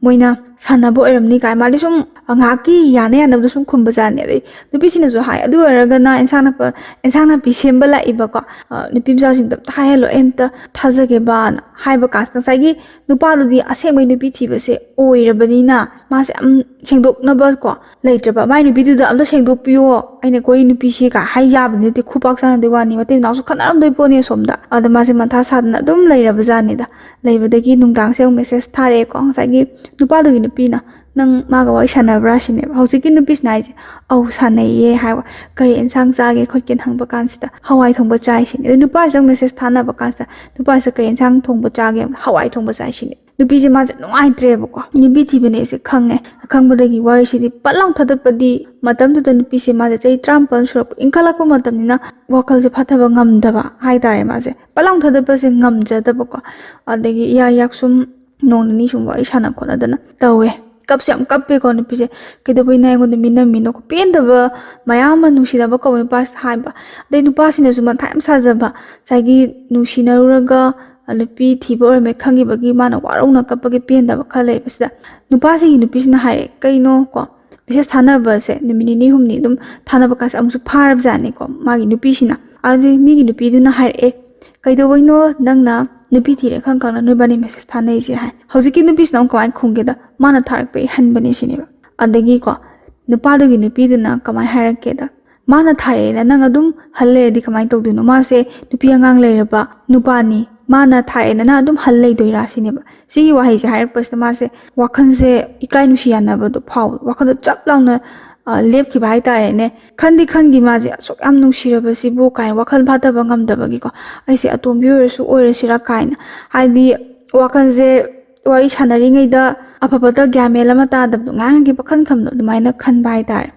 ꯃꯣꯏꯅ ꯁꯥꯟꯅꯕ ꯑꯣꯏꯔꯝꯅꯤ ꯀꯥꯏ ꯃꯥꯗꯤ ꯁꯨꯝ ꯉꯥꯏꯍꯥꯛꯀꯤ ꯌꯥꯅ ꯌꯥꯅꯕꯗꯣ ꯁꯨꯝ ꯈꯨꯝꯕꯖꯥꯠꯅꯤ꯫ ꯑꯗꯩ ꯅꯨꯄꯤꯁꯤꯅꯀꯣ, ꯑꯗꯨ ꯑꯣꯏꯔꯒꯅ ꯏꯟꯁꯥꯡ ꯅꯥꯄꯤ, ꯏꯟꯁꯥꯡ ꯅꯥꯄꯤ ꯁꯦꯝꯕ ꯂꯥꯛꯏꯕꯀꯣ, ꯑ, ꯅꯨꯄꯤ ꯃꯆꯥꯁꯤꯡꯗꯣ ꯑꯝꯇ ꯍꯥꯏꯍꯜꯂꯣ, ꯑꯩ ꯑꯝꯇ ꯊꯥꯖꯒꯦꯕꯅ ꯍꯥꯏꯕ ꯀꯥꯟꯁꯤꯗ, ꯉꯁꯥꯏꯒꯤ ꯅꯨꯄꯥꯗꯨꯗꯤ ꯑꯁꯦꯡꯕꯩ ꯅꯨꯄꯤ ꯊꯤꯕꯁꯦ ꯑꯣꯏꯔꯕꯅꯤꯅ ꯃꯥꯁꯦ ꯌꯥꯝ ꯁꯦꯡꯗꯣꯛꯅꯕꯀꯣ ꯂꯩꯇ꯭ꯔꯕ꯫ "ꯃꯥꯏ ꯅꯨꯄꯤꯗꯨꯗ ꯑꯝꯇ ꯁꯦꯡꯗꯣꯛꯄꯤꯌꯣ, ꯑꯩꯅ ꯀꯣꯏ ꯅꯨꯄꯤꯁꯤ" ꯀꯥꯏ ꯍꯥꯏ ꯌꯥꯕꯗꯤ ꯅꯠꯇꯦ, ꯈꯨꯄꯥꯛ ꯆꯥꯅꯗꯣꯏ ꯋꯥꯅꯤ, ꯃꯇꯩ ꯃꯅꯥꯎꯁꯨ ꯈꯠꯅꯔꯝꯗꯣꯏ ꯄꯣꯠꯅꯤ ꯑꯁꯣꯝꯗ꯫ ꯑꯗ ꯃꯥꯁꯦ ꯃꯊꯥ ꯁꯥꯗꯅ ꯑꯗꯨꯝ ꯂꯩꯔꯕ ꯖꯥꯠꯅꯤꯗ꯫ ꯂꯩꯕꯗꯒꯤ ꯅꯨꯡꯗꯥꯡꯁꯦ ꯑꯃꯨꯛ ꯃꯦꯁꯦꯁ ꯊꯥꯔꯛꯑꯦꯀꯣ, ꯉꯁꯥꯏꯒꯤ ꯅꯨꯄꯥꯗꯨꯒꯤ ꯅꯨꯄꯤꯅ, "ꯅꯪ ꯃꯥꯒ ꯋꯥꯔꯤ ꯁꯥꯟꯅꯕ꯭ꯔꯥ?" ꯁꯤꯅꯦꯕ꯫ ꯍꯧꯖꯤꯛꯀꯤ ꯅꯨꯄꯤꯁꯤꯅ ꯍꯥꯏꯁꯦ, "ꯑꯧ, ꯁꯥꯟꯅꯩꯌꯦ" ꯍꯥꯏꯕ꯫ "ꯀꯩ ꯏꯟꯁꯥꯡ ꯆꯥꯒꯦ ꯈꯣꯠꯀꯦꯅ" ꯍꯪꯕ ꯀꯥꯟꯁꯤꯗ, "ꯍꯋꯥꯏ ꯊꯣꯡꯕ ꯆꯥꯏ" ꯁꯤꯅꯦ꯫ ꯑꯗꯩ ꯅꯨꯄꯥꯁꯤꯗ ꯃꯦꯁꯦꯁ ꯊꯥꯅꯕ ꯀꯥꯟꯁꯤꯗ, ꯅꯨꯄꯥꯁꯤꯗ "ꯀꯩ ꯏꯟꯁꯥꯡ ꯊꯣꯡꯕ ꯆꯥꯒꯦ?" "ꯍꯋꯥꯏ ꯊꯣꯡꯕ ꯆꯥꯏ" ꯁꯤꯅꯦ꯫ ꯅꯨꯄꯤꯁꯦ ꯃꯥꯁꯦ ꯅꯨꯡꯉꯥꯏꯇ꯭ꯔꯦꯕꯀꯣ, ꯅꯨꯄꯤ ꯊꯤꯕꯅꯦ ꯑꯩꯁꯦ ꯈꯪꯉꯦ꯫ ꯑꯈꯪꯕꯗꯒꯤ ꯋꯥꯔꯤꯁꯤꯗꯤ ꯄꯠ ꯂꯥꯎ ꯊꯥꯗꯠꯄꯗꯤ, ꯃꯇꯝꯗꯨꯗ ꯅꯨꯄꯤꯁꯦ ꯃꯥꯁꯦ ꯆꯍꯤ ꯇꯔꯥꯃꯥꯄꯜ ꯁꯨꯔꯛꯄ, ꯏꯟꯈꯠꯂꯛꯄ ꯃꯇꯝꯅꯤꯅ ꯋꯥꯈꯜꯁꯦ ꯐꯥꯊꯕ ꯉꯝꯗꯕ ꯍꯥꯏꯇꯥꯔꯦ꯫ ꯃꯥꯁꯦ ꯄꯠ ꯂꯥꯎ ꯊꯥꯗꯠꯄꯁꯦ ꯉꯝꯖꯗꯕꯀꯣ꯫ ꯑꯗꯒꯤ ꯏꯌꯥ ꯌꯥꯛ ꯁꯨꯝ ꯅꯣꯡ ꯅꯤꯅꯤ ꯁꯨꯝ ꯋꯥꯔꯤ ꯁꯥꯟꯅ ꯈꯣꯠꯅꯗꯅ ꯇꯧꯋꯦ꯫ ꯀꯞꯁꯨ ꯌꯥꯝ ꯀꯞꯄꯦꯀꯣ ꯅꯨꯄꯤꯁꯦ꯫ "ꯀꯩꯗꯧꯕꯩꯅ ꯑꯩꯉꯣꯟꯗ ꯃꯤꯅꯝꯃꯤꯅꯣ?" ꯄꯦꯟꯗꯕ ꯃꯌꯥꯝ ꯑꯃ ꯅꯨꯡꯁꯤꯅꯕ ꯀꯧꯕ ꯅꯨꯄꯥꯁꯤꯗ ꯍꯥꯏꯕ꯫ ꯑꯗꯩ ꯅꯨꯄꯥꯁꯤꯅꯁꯨ ꯃꯊꯥ ꯌꯥꯝ ꯁꯥꯖꯕ, ꯉꯁꯥꯏꯒꯤ ꯅꯨꯡꯁꯤꯅꯔꯨꯔꯒ ꯅꯨꯄꯤ ꯊꯤꯕ ꯑꯣꯏꯔꯝꯃꯦ ꯈꯪꯈꯤꯕꯒꯤ ꯃꯥꯅ ꯋꯥꯔꯧꯅ ꯀꯞꯄꯒꯤ ꯄꯦꯟꯗꯕ ꯈꯔ ꯂꯩꯕꯁꯤꯗ, ꯅꯨꯄꯥꯁꯤꯒꯤ ꯅꯨꯄꯤꯁꯤꯅ ꯍꯥꯏꯔꯦ, "ꯀꯩꯅꯣ ꯀꯣ, ꯃꯦꯁꯦꯁ ꯊꯥꯅꯕꯁꯦ ꯅꯨꯃꯤꯠ ꯅꯤꯅꯤ ꯍꯨꯝꯅꯤ ꯑꯗꯨꯝ ꯊꯥꯅꯕ ꯀꯥꯟꯁꯦ ꯑꯃꯨꯛꯁꯨ ꯐꯥꯔꯕꯖꯥꯠꯅꯤꯀꯣ ꯃꯥꯒꯤ ꯅꯨꯄꯤꯁꯤꯅ"꯫ ꯑꯗꯨꯗꯤ ꯃꯤꯒꯤ ꯅꯨꯄꯤꯗꯨꯅ ꯍꯥꯏꯔꯛꯑꯦ, "ꯀꯩꯗꯧꯕꯩꯅꯣ ꯅꯪꯅ ꯅꯨꯄꯤ ꯊꯤꯔꯦ ꯈꯪ ꯈꯪꯅ ꯅꯣꯏꯕꯥꯅꯤ ꯃꯦꯁꯦꯁ ꯊꯥꯅꯩꯁꯦ?" ꯍꯥꯏ꯫ ꯍꯧꯖꯤꯛꯀꯤ ꯅꯨꯄꯤꯁꯤꯅ ꯑꯃꯨꯛ ꯀꯃꯥꯏꯅ ꯈꯨꯝꯒꯦꯗ, "ꯃꯥꯅ ꯊꯥꯔꯛꯄ ꯑꯩ ꯍꯟꯕꯅꯦ" ꯁꯤꯅꯦꯕ꯫ ꯑꯗꯒꯤꯀꯣ, ꯅꯨꯄꯥꯗꯨꯒꯤ ꯅꯨꯄꯤꯗꯨꯅ ꯀꯃꯥꯏꯅ ꯍꯥꯏꯔꯛꯀꯦꯗ, "ꯃꯥꯅ ꯊꯥꯔꯛꯑꯦꯅ ꯅꯪ ꯑꯗꯨꯝ ꯍꯜ ꯂꯩꯔꯗꯤ ꯀꯃꯥꯏꯅ ꯇꯧꯗꯣꯏꯅꯣ? ꯃꯥꯁꯦ ꯅꯨꯄꯤ ꯑꯉꯥꯡ ꯂꯩꯔꯕ ꯅꯨꯄꯥꯅꯤ, ꯃꯥꯅ ꯊꯥꯔꯛꯑꯦꯅ ꯅꯪ ꯑꯗꯨꯝ ꯍꯜ ꯂꯩꯗꯣꯏꯔꯥ?" ꯁꯤꯅꯦꯕ꯫ ꯁꯤꯒꯤ ꯋꯥꯍꯩꯁꯦ ꯍꯥꯏꯔꯛꯄꯁꯤꯗ ꯃꯥꯁꯦ ꯋꯥꯈꯜꯁꯦ ꯏꯀꯥꯏ ꯅꯨꯡꯁꯤ ꯌꯥꯅꯕꯗꯣ ꯐꯥꯎꯕ, ꯋꯥꯈꯜꯗꯣ ꯆꯞ ꯂꯥꯎꯅ, ꯑ, ꯂꯦꯞꯈꯤꯕ ꯍꯥꯏꯇꯥꯔꯦꯅꯦ꯫ ꯈꯟꯗꯤ ꯈꯟꯈꯤ ꯃꯥꯁꯦ, "ꯑꯁꯨꯛ ꯌꯥꯝ ꯅꯨꯡꯁꯤꯔꯕꯁꯤꯕꯨ" ꯀꯥꯏꯅ ꯋꯥꯈꯜ ꯐꯥꯊꯕ ꯉꯝꯗꯕꯒꯤꯀꯣ, "ꯑꯩꯁꯦ ꯑꯇꯣꯝꯕꯤ ꯑꯣꯏꯔꯁꯨ ꯑꯣꯏꯔꯁꯤꯔꯥ" ꯀꯥꯏꯅ, ꯍꯥꯏꯗꯤ ꯋꯥꯈꯜꯁꯦ ꯋꯥꯔꯤ ꯁꯥꯟꯅꯔꯤꯉꯩꯗ ꯑꯐꯕꯇ ꯒ꯭ꯌꯥꯟ ꯃꯦꯟ ꯑꯃ ꯇꯥꯗꯕꯗꯣ, ꯉꯥꯏꯍꯥꯛꯀꯤ ꯄꯥꯈꯟ ꯈꯟꯕꯗꯣ ꯑꯗꯨꯃꯥꯏꯅ ꯈꯟꯕ ꯍꯥꯏꯇꯥꯔꯦ꯫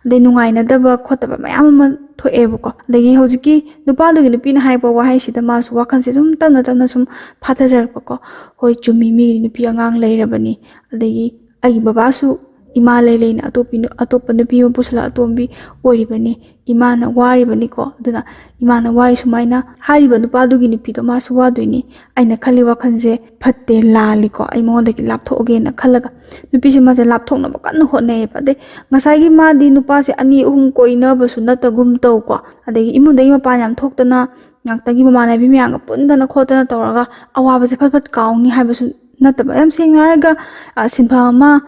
ꯑꯗꯩ ꯅꯨꯡꯉꯥꯏꯅꯗꯕ ꯈꯣꯠꯇꯕ ꯃꯌꯥꯝ ꯑꯃ ꯊꯣꯛꯑꯦꯕꯀꯣ꯫ ꯑꯗꯒꯤ ꯍꯧꯖꯤꯛꯀꯤ ꯅꯨꯄꯥꯗꯨꯒꯤ ꯅꯨꯄꯤꯅ ꯍꯥꯏꯔꯛꯄ ꯋꯥꯍꯩꯁꯤꯗ ꯃꯥꯁꯨ ꯋꯥꯈꯜꯁꯦ ꯁꯨꯝ ꯇꯞꯅ ꯇꯞꯅ ꯁꯨꯝ ꯐꯥꯊꯖꯔꯛꯄꯀꯣ꯫ "ꯍꯣꯏ, ꯆꯨꯝꯃꯤ, ꯃꯤꯒꯤ ꯅꯨꯄꯤ ꯑꯉꯥꯡ ꯂꯩꯔꯕꯅꯤ, ꯑꯗꯒꯤ ꯑꯩꯒꯤ ꯕꯕꯥꯁꯨ ꯏꯃꯥ ꯂꯩ ꯂꯩꯅ ꯑꯇꯣꯞꯄꯤ ꯅꯨ-, ꯑꯇꯣꯞꯄ ꯅꯨꯄꯤ ꯑꯃ ꯄꯨꯁꯜꯂꯒ ꯑꯇꯣꯝꯕꯤ ꯑꯣꯏꯔꯤꯕꯅꯤ, ꯏꯃꯥꯅ ꯋꯥꯔꯤꯕꯅꯤꯀꯣ꯫ ꯑꯗꯨꯅ ꯏꯃꯥꯅ ꯋꯥꯔꯤ ꯁꯨꯃꯥꯏꯅ ꯍꯥꯏꯔꯤꯕ ꯅꯨꯄꯥꯗꯨꯒꯤ ꯅꯨꯄꯤꯗꯣ ꯃꯥꯁꯨ ꯋꯥꯗꯣꯏꯅꯤ꯫ ꯑꯩꯅ ꯈꯜꯂꯤ ꯋꯥꯈꯜꯁꯦ ꯐꯠꯇꯦ, ꯂꯥꯜꯂꯤꯀꯣ, ꯑꯩ ꯃꯉꯣꯟꯗꯒꯤ ꯂꯥꯞꯊꯣꯛꯑꯒꯦꯅ ꯈꯜꯂꯒ ꯅꯨꯄꯤꯁꯦ ꯃꯥꯁꯦ ꯂꯥꯞꯊꯣꯛꯅꯕ ꯀꯟꯅ ꯍꯣꯠꯅꯩꯌꯦꯕ꯫ ꯑꯗꯩ ꯉꯁꯥꯏꯒꯤ ꯃꯥꯗꯤ ꯅꯨꯄꯥꯁꯦ ꯑꯅꯤ ꯑꯍꯨꯝ ꯀꯣꯏꯅꯕꯁꯨ ꯅꯠꯇꯒꯨꯝ ꯇꯧꯀꯣ, ꯑꯗꯒꯤ ꯏꯃꯨꯡꯗꯒꯤ ꯃꯄꯥꯟ ꯌꯥꯝ ꯊꯣꯛꯇꯅ ꯉꯥꯛꯇꯒꯤ ꯃꯃꯥꯟꯅꯕꯤ ꯃꯌꯥꯝꯒ ꯄꯨꯟꯗꯅ ꯈꯣꯠꯇꯅ ꯇꯧꯔꯒ ꯑꯋꯥꯕꯁꯦ ꯐꯠ ꯐꯠ ꯀꯥꯎꯅꯤ ꯍꯥꯏꯕꯁꯨ ꯅꯠꯇꯕ꯫ ꯌꯥꯝ ꯁꯦꯡꯅ ꯍꯥꯏꯔꯒ, ꯑ, ꯁꯤꯟꯐꯝ ꯑꯃ,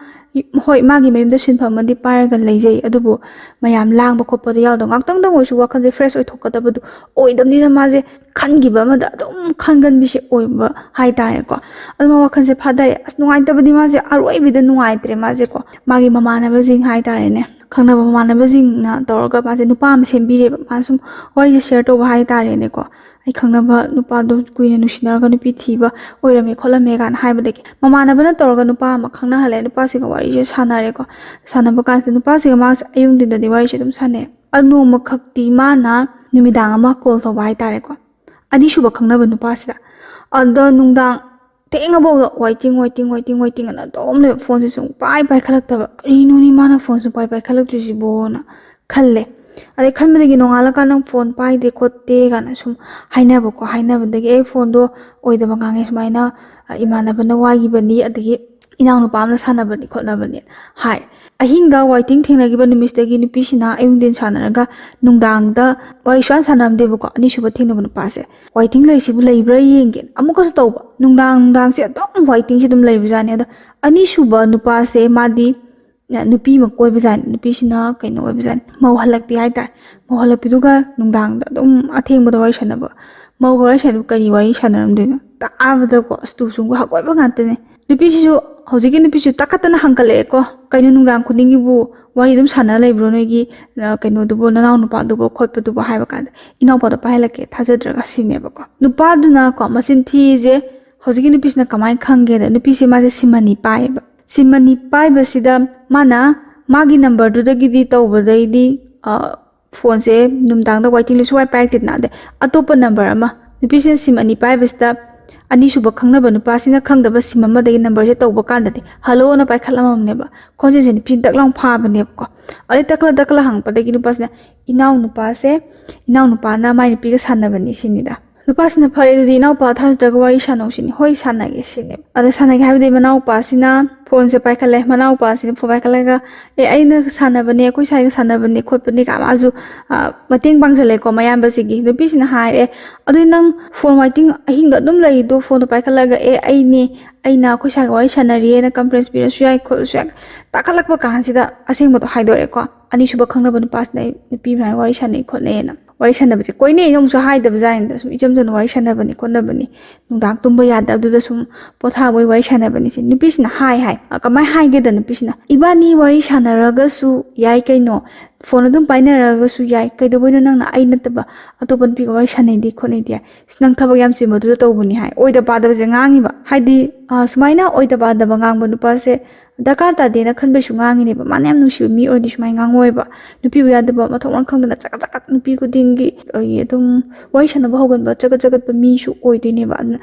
ꯍꯣꯏ, ꯃꯥꯒꯤ ꯃꯌꯨꯝꯗ ꯁꯤꯟꯐꯝ ꯑꯃꯗꯤ ꯄꯥꯏꯔꯒ ꯂꯩꯖꯩ, ꯑꯗꯨꯕꯨ ꯃꯌꯥꯝ ꯂꯥꯡꯕ ꯈꯣꯠꯄꯗ ꯌꯥꯎꯗꯕ, ꯉꯥꯛꯇꯪꯗꯪ ꯑꯣꯏꯔꯁꯨ ꯋꯥꯈꯜꯁꯦ fresh ꯑꯣꯏꯊꯣꯛꯀꯗꯕꯗꯣ ꯑꯣꯏꯗꯕꯅꯤꯅ ꯃꯥꯁꯦ ꯈꯟꯈꯤꯕ ꯑꯃꯗ ꯑꯗꯨꯝ ꯈꯟꯒꯟꯕꯤꯁꯦ ꯑꯣꯏꯕ ꯍꯥꯏꯇꯥꯔꯦꯀꯣ꯫ ꯑꯗꯨ ꯃꯥ ꯋꯥꯈꯜꯁꯦ ꯐꯥꯊꯔꯦ꯫ ꯑꯁ, ꯅꯨꯡꯉꯥꯏꯇꯕꯗꯤ ꯃꯥꯁꯦ ꯑꯔꯣꯏꯕꯤꯗ ꯅꯨꯡꯉꯥꯏꯇ꯭ꯔꯦ ꯃꯥꯁꯦꯀꯣ꯫ ꯃꯥꯒꯤ ꯃꯃꯥꯟꯅꯕꯁꯤꯡ ꯍꯥꯏꯇꯥꯔꯦꯅꯦ, ꯈꯪꯅꯕ ꯃꯃꯥꯟꯅꯕꯁꯤꯡꯅ ꯇꯧꯔꯒ ꯃꯥꯁꯦ ꯅꯨꯄꯥ ꯑꯃ ꯁꯦꯝꯕꯤꯔꯦꯕ꯫ ꯃꯥ ꯁꯨꯝ ꯋꯥꯔꯤꯁꯦ share ꯇꯧꯕ ꯍꯥꯏꯇꯥꯔꯦꯅꯦꯀꯣ꯫ "ꯑꯩ ꯈꯪꯅꯕ ꯅꯨꯄꯥꯗꯣ ꯀꯨꯏꯅ ꯅꯨꯡꯁꯤꯅꯔꯒ ꯅꯨꯄꯤ ꯊꯤꯕ ꯑꯣꯏꯔꯝꯃꯦ ꯈꯣꯠꯂꯝꯃꯦ" ꯀꯥꯏꯅ ꯍꯥꯏꯕꯗꯒꯤ ꯃꯃꯥꯟꯅꯕꯅ ꯇꯧꯔꯒ ꯅꯨꯄꯥ ꯑꯃ ꯈꯪꯅꯍꯜꯂꯦ꯫ ꯅꯨꯄꯥꯁꯤꯒ ꯋꯥꯔꯤꯁꯦ ꯁꯥꯟꯅꯔꯦꯀꯣ꯫ ꯁꯥꯟꯅꯕ ꯀꯥꯟꯁꯤꯗ ꯅꯨꯄꯥꯁꯤꯒ ꯃꯥꯁꯦ ꯑꯌꯨꯛ ꯅꯨꯡꯊꯤꯟꯗꯗꯤ ꯋꯥꯔꯤꯁꯦ ꯑꯗꯨꯝ ꯁꯥꯟꯅꯩ꯫ ꯑꯗꯨ ꯅꯣꯡꯃꯈꯛꯇꯤ ꯃꯥꯅ ꯅꯨꯃꯤꯗꯥꯡ ꯑꯃ call ꯇꯧꯕ ꯍꯥꯏꯇꯥꯔꯦꯀꯣ, ꯑꯅꯤꯁꯨꯕ ꯈꯪꯅꯕ ꯅꯨꯄꯥꯁꯤꯗ꯫ ꯑꯗꯣ ꯅꯨꯡꯗꯥꯡ ꯊꯦꯡꯉꯐꯥꯎꯗ waiting, waiting, waiting, waiting ꯑꯅ ꯑꯗꯨꯝ ꯂꯩꯕ, ꯐꯣꯟꯁꯦ ꯁꯨꯡ ꯄꯥꯏ ꯄꯥꯏꯈꯠꯂꯛꯇꯕ꯫ "ꯀꯔꯤꯅꯣꯅꯦ ꯃꯥꯅ ꯐꯣꯟ ꯁꯨꯡ ꯄꯥꯏ ꯄꯥꯏꯈꯠꯂꯛꯇ꯭ꯔꯤꯁꯤꯕꯣꯅ" ꯈꯜꯂꯦ꯫ ꯑꯗꯩ ꯈꯟꯕꯗꯒꯤ ꯅꯣꯡꯉꯥꯜꯂꯀꯥꯟꯗ ꯐꯣꯟ ꯄꯥꯏꯗꯦ ꯈꯣꯠꯇꯦ ꯀꯥꯏꯅ ꯁꯨꯝ ꯍꯥꯏꯅꯕꯀꯣ꯫ ꯍꯥꯏꯅꯕꯗꯒꯤ "ꯑꯩ ꯐꯣꯟꯗꯣ ꯑꯣꯏꯗꯕ ꯉꯥꯡꯉꯦ ꯁꯨꯃꯥꯏꯅ, ꯑ, ꯏꯃꯥꯟꯅꯕꯅ ꯋꯥꯏꯈꯤꯕꯅꯤ, ꯑꯗꯒꯤ ꯏꯅꯥꯎꯅꯨꯄꯥ ꯑꯃꯅ ꯁꯥꯟꯅꯕꯅꯤ ꯈꯣꯠꯅꯕꯅꯤ" ꯍꯥꯏ꯫ ꯑꯍꯤꯡꯗ waiting ꯊꯦꯡꯅꯈꯤꯕ ꯅꯨꯃꯤꯠꯇꯒꯤ ꯅꯨꯄꯤꯁꯤꯅ ꯑꯌꯨꯛ ꯅꯨꯡꯊꯤꯟ ꯁꯥꯟꯅꯔꯒ ꯅꯨꯡꯗꯥꯡꯗ ꯋꯥꯔꯤ ꯁꯨꯡꯁꯥꯟ ꯁꯥꯟꯅꯔꯝꯗꯦꯕꯀꯣ꯫ ꯑꯅꯤꯁꯨꯕ ꯊꯦꯡꯅꯕ ꯅꯨꯄꯥꯁꯦ waiting ꯂꯩꯔꯤꯁꯤꯕꯨ ꯂꯩꯕ꯭ꯔꯥ ꯌꯦꯡꯒꯦ ꯑꯃꯨꯛꯀꯁꯨ ꯇꯧꯕ꯫ ꯅꯨꯡꯗꯥꯡ ꯅꯨꯡꯗꯥꯡꯁꯦ ꯑꯗꯨꯝ waitingꯁꯦ ꯑꯗꯨꯝ ꯂꯩꯕꯖꯥꯠꯅꯤ꯫ ꯑꯗꯣ ꯑꯅꯤꯁꯨꯕ ꯅꯨꯄꯥꯁꯦ ꯃꯥꯗꯤ ꯅꯨꯄꯤ ꯑꯃ ꯀꯣꯏꯕꯖꯥꯠꯅꯤ꯫ ꯅꯨꯄꯤꯁꯤꯅ ꯀꯩꯅꯣ ꯑꯣꯏꯕꯖꯥꯠꯅꯤ, ꯃꯧ ꯍꯜꯂꯛꯄꯤ ꯍꯥꯏꯇꯥꯔꯦ꯫ ꯃꯧ ꯍꯜꯂꯛꯄꯤꯗꯨꯒ ꯅꯨꯡꯗꯥꯡꯗ ꯑꯗꯨꯝ ꯑꯊꯦꯡꯕꯗ ꯋꯥꯔꯤ ꯁꯥꯟꯅꯕ꯫ ꯃꯧꯒ ꯋꯥꯔꯤ ꯁꯥꯟꯅꯕ ꯀꯔꯤ ꯋꯥꯔꯤ ꯁꯥꯟꯅꯔꯝꯗꯣꯏꯅꯣ? ꯇꯥꯕꯗꯀꯣ ꯑꯁ ꯇꯨ ꯆꯨꯡꯕ ꯍꯪꯒꯣꯏꯕ ꯉꯥꯛꯇꯅꯦ꯫ ꯅꯨꯄꯤꯁꯤꯁꯨ, ꯍꯧꯖꯤꯛꯀꯤ ꯅꯨꯄꯤꯁꯨ ꯇꯥꯈꯠꯇꯅ ꯍꯪꯒꯠꯂꯛꯑꯦꯀꯣ, "ꯀꯩꯅꯣ ꯅꯨꯡꯗꯥꯡ ꯈꯨꯗꯤꯡꯒꯤꯕꯨ ꯋꯥꯔꯤ ꯑꯗꯨꯝ ꯁꯥꯟꯅ ꯂꯩꯕ꯭ꯔꯣ ꯅꯣꯏꯒꯤ, ꯑ, ꯀꯩꯅꯣꯗꯨꯕꯨ, ꯅꯅꯥꯎ ꯅꯨꯄꯥꯗꯨꯕꯨ ꯈꯣꯠꯄꯗꯨꯕꯨ?" ꯍꯥꯏꯕ ꯀꯥꯟꯗ, "ꯏꯅꯥꯎꯄꯥꯗꯣ ꯄꯥꯏꯍꯜꯂꯛꯀꯦ, ꯊꯥꯖꯗ꯭ꯔꯒ" ꯁꯤꯅꯦꯕꯀꯣ꯫ ꯅꯨꯄꯥꯗꯨꯅ ꯀꯣ ꯃꯆꯤꯟ ꯊꯤꯁꯦ, ꯍꯧꯖꯤꯛꯀꯤ ꯅꯨꯄꯤꯁꯤꯅ ꯀꯃꯥꯏꯅ ꯈꯪꯒꯦꯗ, ꯅꯨꯄꯤꯁꯦ ꯃꯥꯁꯦ ꯁꯤꯝ ꯑꯅꯤ ꯄꯥꯏꯌꯦꯕ꯫ ꯁꯤꯝ ꯑꯅꯤ ꯄꯥꯏꯕꯁꯤꯗ ꯃꯥꯅ ꯃꯥꯒꯤ numberꯗꯨꯗꯒꯤꯗꯤ ꯇꯧꯕꯗꯩꯗꯤ, ꯑ, ꯐꯣꯟꯁꯦ ꯅꯨꯡꯗꯥꯡꯗ waiting list ꯁꯨꯡꯄꯥꯏ ꯄꯥꯏꯔꯛꯇꯦꯗꯅ꯫ ꯑꯗꯩ ꯑꯇꯣꯞꯄ number ꯑꯃ, ꯅꯨꯄꯤꯁꯤꯅ ꯁꯤꯝ ꯑꯅꯤ ꯄꯥꯏꯕꯁꯤꯗ ꯑꯅꯤꯁꯨꯕ ꯈꯪꯅꯕ ꯅꯨꯄꯥꯁꯤꯅ ꯈꯪꯗꯕ ꯁꯤꯝ ꯑꯃꯗꯒꯤ ꯅꯝꯕꯔꯁꯦ ꯇꯧꯕ ꯀꯥꯟꯗꯗꯤ ꯍꯜꯂꯣꯅ ꯄꯥꯏꯈꯠꯂꯝꯃꯕꯅꯦꯕ꯫ ꯈꯣꯟꯖꯦꯜꯁꯦ ꯅꯨꯄꯤꯅ ꯇꯛ ꯂꯥꯎ ꯐꯥꯕꯅꯦꯕꯀꯣ꯫ ꯑꯗꯩ ꯇꯛꯂ ꯇꯛꯂ ꯍꯪꯉꯛꯄꯗꯒꯤ ꯅꯨꯄꯥꯁꯤꯅ, "ꯏꯅꯥꯎ ꯅꯨꯄꯥꯁꯦ, ꯏꯅꯥꯎ ꯅꯨꯄꯥꯅ ꯃꯥꯏ ꯅꯨꯄꯤꯒ ꯁꯥꯟꯅꯕꯅꯤ" ꯁꯤꯅꯤꯗ꯫ ꯅꯨꯄꯥꯁꯤꯅ, "ꯐꯔꯦ, ꯑꯗꯨꯗꯤ ꯏꯅꯥꯎꯄꯥ ꯊꯥꯖꯗ꯭ꯔꯒ ꯋꯥꯔꯤ ꯁꯥꯟꯅꯧ" ꯁꯤꯅꯤ꯫ "ꯍꯣꯏ, ꯁꯥꯟꯅꯒꯦ" ꯁꯤꯅꯦꯕ꯫ ꯑꯗ ꯁꯥꯟꯅꯒꯦ ꯍꯥꯏꯕꯗꯤ ꯃꯅꯥꯎꯄꯥꯁꯤꯅ ꯐꯣꯟꯁꯦ ꯄꯥꯏꯈꯠꯂꯦ꯫ ꯃꯅꯥꯎꯄꯥꯁꯤꯅ ꯐꯣꯟ ꯄꯥꯏꯈꯠꯂꯒ, "ꯑꯦ, ꯑꯩꯅ ꯁꯥꯟꯅꯕꯅꯦ, ꯑꯩꯈꯣꯏ ꯁꯥꯏꯒ ꯁꯥꯟꯅꯕꯅꯦ ꯈꯣꯠꯄꯅꯦ" ꯀꯥꯏ ꯃꯥꯁꯨ, ꯑ, ꯃꯇꯦꯡ ꯄꯥꯡꯁꯤꯜꯂꯦꯀꯣ ꯃꯌꯥꯝꯕꯁꯤꯒꯤ꯫ ꯅꯨꯄꯤꯁꯤꯅ ꯍꯥꯏꯔꯦ, "ꯑꯗꯨ ꯅꯪ ꯐꯣꯟ ꯋꯥꯏꯇꯤꯡ ꯑꯍꯤꯡꯗ ꯑꯗꯨꯝ ꯂꯩꯗꯣ, ꯐꯣꯟꯗꯣ ꯄꯥꯏꯈꯠꯂꯒ, 'ꯑꯦ, ꯑꯩꯅꯦ, ꯑꯩꯅ ꯑꯩꯈꯣꯏ ꯁꯥꯏꯒ ꯋꯥꯔꯤ ꯁꯥꯟꯅꯔꯤꯑꯅ' ꯀꯟꯐꯔꯦꯟꯁ ꯄꯤꯔꯁꯨ ꯌꯥꯏ ꯈꯣꯠꯂꯁꯨ ꯌꯥꯏ"꯫ ꯇꯥꯈꯠꯂꯛꯄ ꯀꯥꯟꯁꯤꯗ ꯑꯁꯦꯡꯕꯗꯣ ꯍꯥꯏꯗꯣꯔꯛꯑꯦꯀꯣ꯫ ꯑꯅꯤꯁꯨꯕ ꯈꯪꯅꯕ ꯅꯨꯄꯥꯁꯤꯅ ꯑꯩ ꯅꯨꯄꯤ ꯃꯌꯥꯝ ꯋꯥꯔꯤ ꯁꯥꯟꯅꯩ ꯈꯣꯠꯅꯩꯅ꯫ ꯋꯥꯔꯤ ꯁꯥꯟꯅꯕꯁꯦ ꯀꯣꯏꯅꯩ ꯑꯃꯨꯛꯁꯨ ꯍꯥꯏꯗꯕ ꯖꯥꯠꯅꯤꯗ, ꯁꯨꯝ ꯏꯆꯝ ꯆꯝꯅ ꯋꯥꯔꯤ ꯁꯥꯟꯅꯕꯅꯤ ꯈꯣꯠꯅꯕꯅꯤ, ꯅꯨꯡꯗꯥꯡ ꯇꯨꯝꯕ ꯌꯥꯗꯕꯗꯨꯗ ꯁꯨꯝ ꯄꯣꯊꯥꯕꯒꯤ ꯋꯥꯔꯤ ꯁꯥꯟꯅꯕꯅꯤ ꯁꯤ ꯅꯨꯄꯤꯁꯤꯅ ꯍꯥꯏ ꯍꯥꯏ꯫ ꯑ, ꯀꯃꯥꯏꯅ ꯍꯥꯏꯒꯦꯗ ꯅꯨꯄꯤꯁꯤꯅ, "ꯏꯕꯥꯅꯤ ꯋꯥꯔꯤ ꯁꯥꯟꯅꯔꯒꯁꯨ ꯌꯥꯏ ꯀꯩꯅꯣ, ꯐꯣꯟ ꯑꯗꯨꯝ ꯄꯥꯏꯅꯔꯒꯁꯨ ꯌꯥꯏ, ꯀꯩꯗꯧꯕꯩꯅꯣ ꯅꯪꯅ ꯑꯩ ꯅꯠꯇꯕ ꯑꯇꯣꯞꯄ ꯅꯨꯄꯤꯒ ꯋꯥꯔꯤ ꯁꯥꯟꯅꯩꯗꯤ ꯈꯣꯠꯅꯩꯗꯤ ꯍꯥꯏ? ꯁꯤ ꯅꯪ ꯊꯕꯛ ꯌꯥꯝ ꯆꯤꯟꯕꯗꯨꯗ ꯇꯧꯕꯅꯤ" ꯍꯥꯏ꯫ ꯑꯣꯏꯗ ꯄꯥꯗꯕꯁꯦ ꯉꯥꯡꯉꯤꯕ꯫ ꯍꯥꯏꯗꯤ, ꯑ, ꯁꯨꯃꯥꯏꯅ ꯑꯣꯏꯗ ꯄꯥꯗꯕ ꯉꯥꯡꯕ ꯅꯨꯄꯥꯁꯦ ꯗꯔꯀꯥꯔ ꯇꯥꯗꯦꯅ ꯈꯟꯕꯩꯁꯨ ꯉꯥꯡꯉꯤꯅꯦꯕ꯫ ꯃꯥꯅ ꯌꯥꯝ ꯅꯨꯡꯁꯤꯕ ꯃꯤ ꯑꯣꯏꯔꯗꯤ ꯁꯨꯃꯥꯏꯅ ꯉꯥꯡꯉꯣꯏꯕ꯫ ꯅꯨꯄꯤꯕꯨ ꯌꯥꯗꯕ ꯃꯊꯣꯡ ꯃꯔꯝ ꯈꯪꯗꯅ ꯆꯒꯠ ꯆꯒꯠ ꯅꯨꯄꯤ ꯈꯨꯗꯤꯡꯒꯤ, ꯑꯩ ꯑꯗꯨꯝ ꯋꯥꯔꯤ ꯁꯥꯟꯅꯕ ꯍꯧꯒꯟꯕ, ꯆꯒꯠ ꯆꯒꯠꯄ ꯃꯤꯁꯨ ꯑꯣꯏꯗꯣꯏꯅꯦꯕ꯫ ꯑꯗꯨꯅ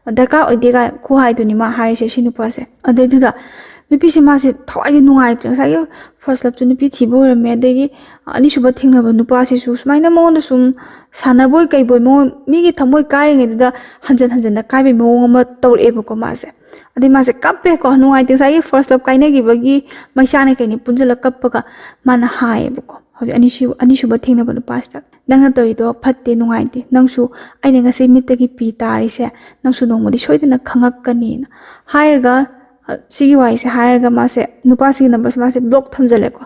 ꯗꯔꯀꯥꯔ ꯑꯣꯏꯗꯦ ꯀꯥꯏ ꯈꯨꯍꯥꯏꯗꯨꯅꯤ ꯃꯥ ꯍꯥꯏꯔꯤꯁꯦ ꯁꯤ ꯅꯨꯄꯥꯁꯦ꯫ ꯑꯗꯩꯗꯨꯗ ꯅꯨꯄꯤꯁꯦ ꯃꯥꯁꯦ ꯊꯋꯥꯏꯗꯤ ꯅꯨꯡꯉꯥꯏꯇ꯭ꯔꯦ꯫ ꯉꯁꯥꯏꯒꯤ ꯐꯥꯔꯁ ꯂꯞꯁꯨ ꯅꯨꯄꯤ ꯊꯤꯕ ꯑꯣꯏꯔꯝꯃꯦ, ꯑꯗꯒꯤ ꯑꯅꯤꯁꯨꯕ ꯊꯦꯡꯅꯕ ꯅꯨꯄꯥꯁꯤꯁꯨ ꯁꯨꯃꯥꯏꯅ ꯃꯉꯣꯟꯗ ꯁꯨꯝ ꯁꯥꯟꯅꯕꯣꯏ ꯀꯩꯕꯣꯏ, ꯃꯉꯣꯟ-, ꯃꯤꯒꯤ ꯊꯃꯣꯏ ꯀꯥꯏꯔꯤꯉꯩꯗꯨꯗ ꯍꯟꯖꯟ ꯍꯟꯖꯟꯅ ꯀꯥꯏꯕꯩ ꯃꯑꯣꯡ ꯑꯃ ꯇꯧꯔꯛꯑꯦꯕꯀꯣ ꯃꯥꯁꯦ꯫ ꯑꯗꯩ ꯃꯥꯁꯦ ꯀꯞꯄꯦꯀꯣ, ꯅꯨꯡꯉꯥꯏꯇꯦ꯫ ꯉꯁꯥꯏꯒꯤ ꯐꯥꯔꯁ ꯂꯞ ꯀꯥꯏꯅꯈꯤꯕꯒꯤ ꯃꯩꯁꯥꯅ ꯀꯩꯅꯤ ꯄꯨꯟꯁꯤꯜꯂ ꯀꯞꯄꯒ ꯃꯥꯅ ꯍꯥꯏꯌꯦꯕꯀꯣ꯫ ꯍꯧꯖꯤꯛ ꯑꯅꯤꯁꯨ-, ꯑꯅꯤꯁꯨꯕ ꯊꯦꯡꯅꯕ ꯅꯨꯄꯥꯁꯤꯗ, "ꯅꯪꯅ ꯇꯧꯔꯤꯗꯣ ꯐꯠꯇꯦ, ꯅꯨꯡꯉꯥꯏꯇꯦ꯫ ꯅꯪꯁꯨ ꯑꯩꯅ ꯉꯁꯤ ꯃꯤꯠꯇꯒꯤ ꯄꯤ ꯇꯥꯔꯤꯁꯦ, ꯅꯪꯁꯨ ꯅꯣꯡꯃꯗꯤ ꯁꯣꯏꯗꯅ ꯈꯪꯉꯛꯀꯅꯤꯅ" ꯍꯥꯏꯔꯒ, ꯑ, ꯁꯤꯒꯤ ꯋꯥꯔꯤꯁꯦ ꯍꯥꯏꯔꯒ ꯃꯥꯁꯦ ꯅꯨꯄꯥꯁꯤꯒꯤ ꯅꯝꯕꯔꯁꯦ ꯃꯥꯁꯦ ꯕ꯭ꯂꯣꯛ ꯊꯝꯖꯜꯂꯦꯀꯣ꯫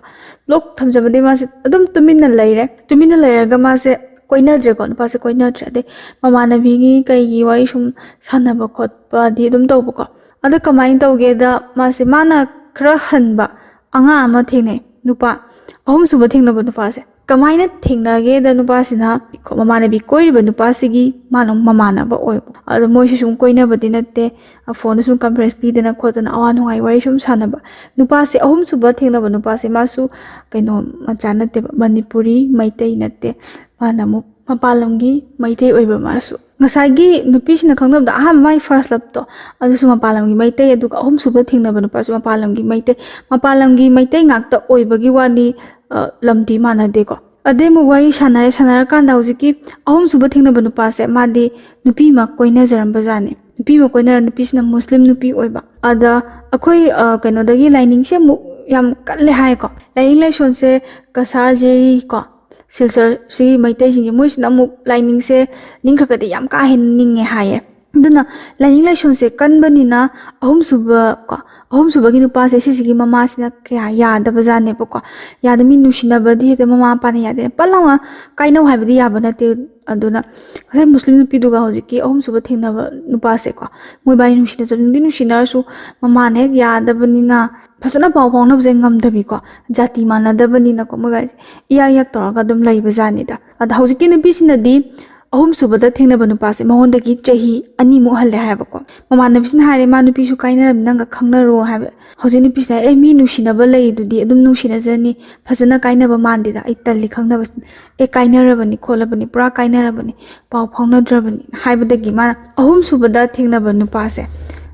ꯕ꯭ꯂꯣꯛ ꯊꯝꯖꯕꯗꯒꯤ ꯃꯥꯁꯦ ꯑꯗꯨꯝ ꯇꯨꯃꯤꯟꯅ ꯂꯩꯔꯦ꯫ ꯇꯨꯃꯤꯟꯅ ꯂꯩꯔꯒ ꯃꯥꯁꯦ ꯀꯣꯏꯅꯗ꯭ꯔꯦꯀꯣ, ꯅꯨꯄꯥꯁꯦ ꯀꯣꯏꯅꯗ꯭ꯔꯦ꯫ ꯑꯗꯩ ꯃꯃꯥꯟꯅꯕꯤꯒꯤ ꯀꯩꯒꯤ ꯋꯥꯔꯤ ꯁꯨꯝ ꯁꯥꯟꯅꯕ ꯈꯣꯠꯄꯗꯤ ꯑꯗꯨꯝ ꯇꯧꯕꯀꯣ꯫ ꯑꯗ ꯀꯃꯥꯏꯅ ꯇꯧꯒꯦꯗ, ꯃꯥꯁꯦ, ꯃꯥꯅ ꯈꯔ ꯍꯟꯕ ꯑꯉꯥꯡ ꯑꯃ ꯊꯦꯡꯅꯩ, ꯅꯨꯄꯥ꯫ ꯑꯍꯨꯝꯁꯨꯕ ꯊꯦꯡꯅꯕ ꯅꯨꯄꯥꯁꯦ꯫ ꯀꯃꯥꯏꯅ ꯊꯦꯡꯅꯒꯦꯗ, ꯅꯨꯄꯥꯁꯤꯅ ꯃꯃꯥꯟꯅꯕꯤ ꯀꯣꯏꯔꯤꯕ ꯅꯨꯄꯥꯁꯤꯒꯤ ꯃꯥꯅ ꯃꯃꯥꯟꯅꯕ ꯑꯣꯏꯕ꯫ ꯑꯗꯣ ꯃꯣꯏꯁꯨ ꯁꯨꯝ ꯀꯣꯏꯅꯕꯗꯤ ꯅꯠꯇꯦ, ꯐꯣꯟꯗ ꯁꯨꯝ ꯀꯟꯐꯔꯦꯟꯁ ꯄꯤꯗꯅ ꯈꯣꯠꯇꯅ ꯑꯋꯥ ꯅꯨꯡꯉꯥꯏ ꯋꯥꯔꯤ ꯁꯨꯝ ꯁꯥꯟꯅꯕ꯫ ꯅꯨꯄꯥꯁꯦ, ꯑꯍꯨꯝꯁꯨꯕ ꯊꯦꯡꯅꯕ ꯅꯨꯄꯥꯁꯦ, ꯃꯥꯁꯨ ꯀꯩꯅꯣ ꯃꯆꯥ ꯅꯠꯇꯦꯕ, ꯃꯅꯤꯄꯨꯔꯤ ꯃꯩꯇꯩ ꯅꯠꯇꯦ꯫ ꯃꯥꯅ ꯑꯃꯨꯛ ꯃꯄꯥꯟ ꯂꯝꯒꯤ ꯃꯩꯇꯩ ꯑꯣꯏꯕ ꯃꯥꯁꯨ꯫ ꯉꯁꯥꯏꯒꯤ ꯅꯨꯄꯤꯁꯤꯅ ꯈꯪꯅꯕꯗ ꯑꯍꯥꯟꯕ ꯃꯥꯏ first loveꯇꯣ, ꯑꯗꯨꯁꯨ ꯃꯄꯥꯟ ꯂꯝꯒꯤ ꯃꯩꯇꯩ, ꯑꯗꯨꯒ ꯑꯍꯨꯝꯁꯨꯕ ꯊꯦꯡꯅꯕ ꯅꯨꯄꯥꯁꯨ ꯃꯄꯥꯟ ꯂꯝꯒꯤ ꯃꯩꯇꯩ꯫ ꯃꯄꯥꯟ ꯂꯝꯒꯤ ꯃꯩꯇꯩ ꯉꯥꯛꯇ ꯑꯣꯏꯕꯒꯤ ꯋꯥꯅꯤ, ꯑ, ꯂꯝꯗꯤ ꯃꯥꯟꯅꯗꯦꯀꯣ꯫ ꯑꯗꯩ ꯑꯃꯨꯛ ꯋꯥꯔꯤ ꯁꯥꯟꯅꯔꯦ, ꯁꯥꯟꯅꯔꯀꯥꯟꯗ ꯍꯧꯖꯤꯛꯀꯤ ꯑꯍꯨꯝꯁꯨꯕ ꯊꯦꯡꯅꯕ ꯅꯨꯄꯥꯁꯦ, ꯃꯥꯗꯤ ꯅꯨꯄꯤ ꯑꯃ ꯀꯣꯏꯅꯖꯔꯝꯕ ꯖꯥꯠꯅꯤ꯫ ꯅꯨꯄꯤ ꯑꯃ ꯀꯣꯏꯅꯔ, ꯅꯨꯄꯤꯁꯤꯅ ꯃꯨꯁꯂꯤꯝ ꯅꯨꯄꯤ ꯑꯣꯏꯕ꯫ ꯑꯗ ꯑꯩꯈꯣꯏ, ꯑ, ꯀꯩꯅꯣꯗꯒꯤ ꯂꯥꯏꯅꯤꯡꯁꯦ ꯑꯃꯨꯛ ꯌꯥꯝ ꯀꯜꯂꯦ ꯍꯥꯏꯀꯣ꯫ ꯂꯥꯏꯅꯤꯡ ꯂꯥꯏꯁꯣꯟꯁꯦ ꯀꯁꯥꯔ ꯖꯤꯔꯤ ꯀꯣ, ꯁꯤꯜꯆꯔ ꯁꯤꯒꯤ ꯃꯩꯇꯩꯁꯤꯡꯁꯦ, ꯃꯣꯏꯁꯤꯅ ꯑꯃꯨꯛ ꯂꯥꯏꯅꯤꯡꯁꯦ ꯅꯤꯡꯈ꯭ꯔꯒꯗꯤ ꯌꯥꯝ ꯀꯥ ꯍꯦꯟꯅ ꯅꯤꯡꯉꯦ ꯍꯥꯏꯌꯦ꯫ ꯑꯗꯨꯅ ꯂꯥꯏꯅꯤꯡ ꯂꯥꯏꯁꯣꯟꯁꯦ ꯀꯟꯕꯅꯤꯅ ꯑꯍꯨꯝꯁꯨꯕ ꯀꯣ, ꯑꯍꯨꯝꯁꯨꯕꯒꯤ ꯅꯨꯄꯥꯁꯦ ꯁꯤꯁꯤꯒꯤ ꯃꯃꯥꯁꯤꯅ ꯀꯌꯥ ꯌꯥꯗꯕ ꯖꯥꯠꯅꯦꯕꯀꯣ꯫ ꯌꯥꯗ, ꯃꯤ ꯅꯨꯡꯁꯤꯅꯕꯗꯤ ꯍꯦꯛꯇ ꯃꯃꯥ ꯃꯄꯥꯅ ꯌꯥꯗꯦ꯫ ꯄꯠ ꯂꯥꯎꯅ ꯀꯥꯏꯅꯧ ꯍꯥꯏꯕꯗꯤ ꯌꯥꯕ ꯅꯠꯇꯦ꯫ ꯑꯗꯨꯅ ꯉꯁꯥꯏ ꯃꯨꯁꯂꯤꯝ ꯅꯨꯄꯤꯗꯨꯒ ꯍꯧꯖꯤꯛꯀꯤ ꯑꯍꯨꯝꯁꯨꯕ ꯊꯦꯡꯅꯕ ꯅꯨꯄꯥꯁꯦꯀꯣ, ꯃꯣꯏꯕꯥꯅꯤ ꯅꯨꯡꯁꯤꯅꯖꯕ, ꯅꯨꯡꯗꯤ ꯅꯨꯡꯁꯤꯅꯔꯁꯨ ꯃꯃꯥꯅ ꯍꯦꯛ ꯌꯥꯗꯕꯅꯤꯅ ꯐꯖꯅ ꯄꯥꯎ ꯐꯥꯎꯅꯕꯁꯦ ꯉꯝꯗꯕꯤꯀꯣ, ꯖꯥꯇꯤ ꯃꯥꯟꯅꯗꯕꯅꯤꯅꯀꯣ, ꯃꯣꯏꯕꯥꯅꯤꯁꯦ ꯏꯌꯥꯛ ꯏꯌꯥꯛ ꯇꯧꯔꯒ ꯑꯗꯨꯝ ꯂꯩꯕ ꯖꯥꯠꯅꯤꯗ꯫ ꯑꯗ ꯍꯧꯖꯤꯛꯀꯤ ꯅꯨꯄꯤꯁꯤꯅꯗꯤ ꯑꯍꯨꯝꯁꯨꯕꯗ ꯊꯦꯡꯅꯕ ꯅꯨꯄꯥꯁꯦ ꯃꯉꯣꯟꯗꯒꯤ ꯆꯍꯤ ꯑꯅꯤꯃꯨꯛ ꯍꯜꯂꯦ ꯍꯥꯏꯕꯀꯣ꯫ ꯃꯃꯥꯟꯅꯕꯤꯁꯤꯅ ꯍꯥꯏꯔꯦ, "ꯃꯥ ꯅꯨꯄꯤꯁꯨ ꯀꯥꯏꯅꯔꯕꯅꯤ, ꯅꯪꯒ ꯈꯪꯅꯔꯣ" ꯍꯥꯏꯕ꯫ ꯍꯧꯖꯤꯛ ꯅꯨꯄꯤꯁꯤꯅ, "ꯑꯦ, ꯃꯤ ꯅꯨꯡꯁꯤꯅꯕ ꯂꯩꯗꯨꯗꯤ, ꯑꯗꯨꯝ ꯅꯨꯡꯁꯤꯅꯖꯅꯤ, ꯐꯖꯅ ꯀꯥꯏꯅꯕ ꯃꯥꯟꯗꯦꯗ, ꯑꯩ ꯇꯜꯂꯤ ꯈꯪꯅꯕꯁꯤꯅ꯫ ꯑꯦ, ꯀꯥꯏꯅꯔꯕꯅꯤ ꯈꯣꯠꯂꯕꯅꯤ, ꯄꯨꯔꯥ ꯀꯥꯏꯅꯔꯕꯅꯤ, ꯄꯥꯎ ꯐꯥꯎꯅꯗ꯭ꯔꯕꯅꯤ" ꯍꯥꯏꯕꯗꯒꯤ ꯃꯥꯅ ꯑꯍꯨꯝꯁꯨꯕꯗ ꯊꯦꯡꯅꯕ ꯅꯨꯄꯥꯁꯦ,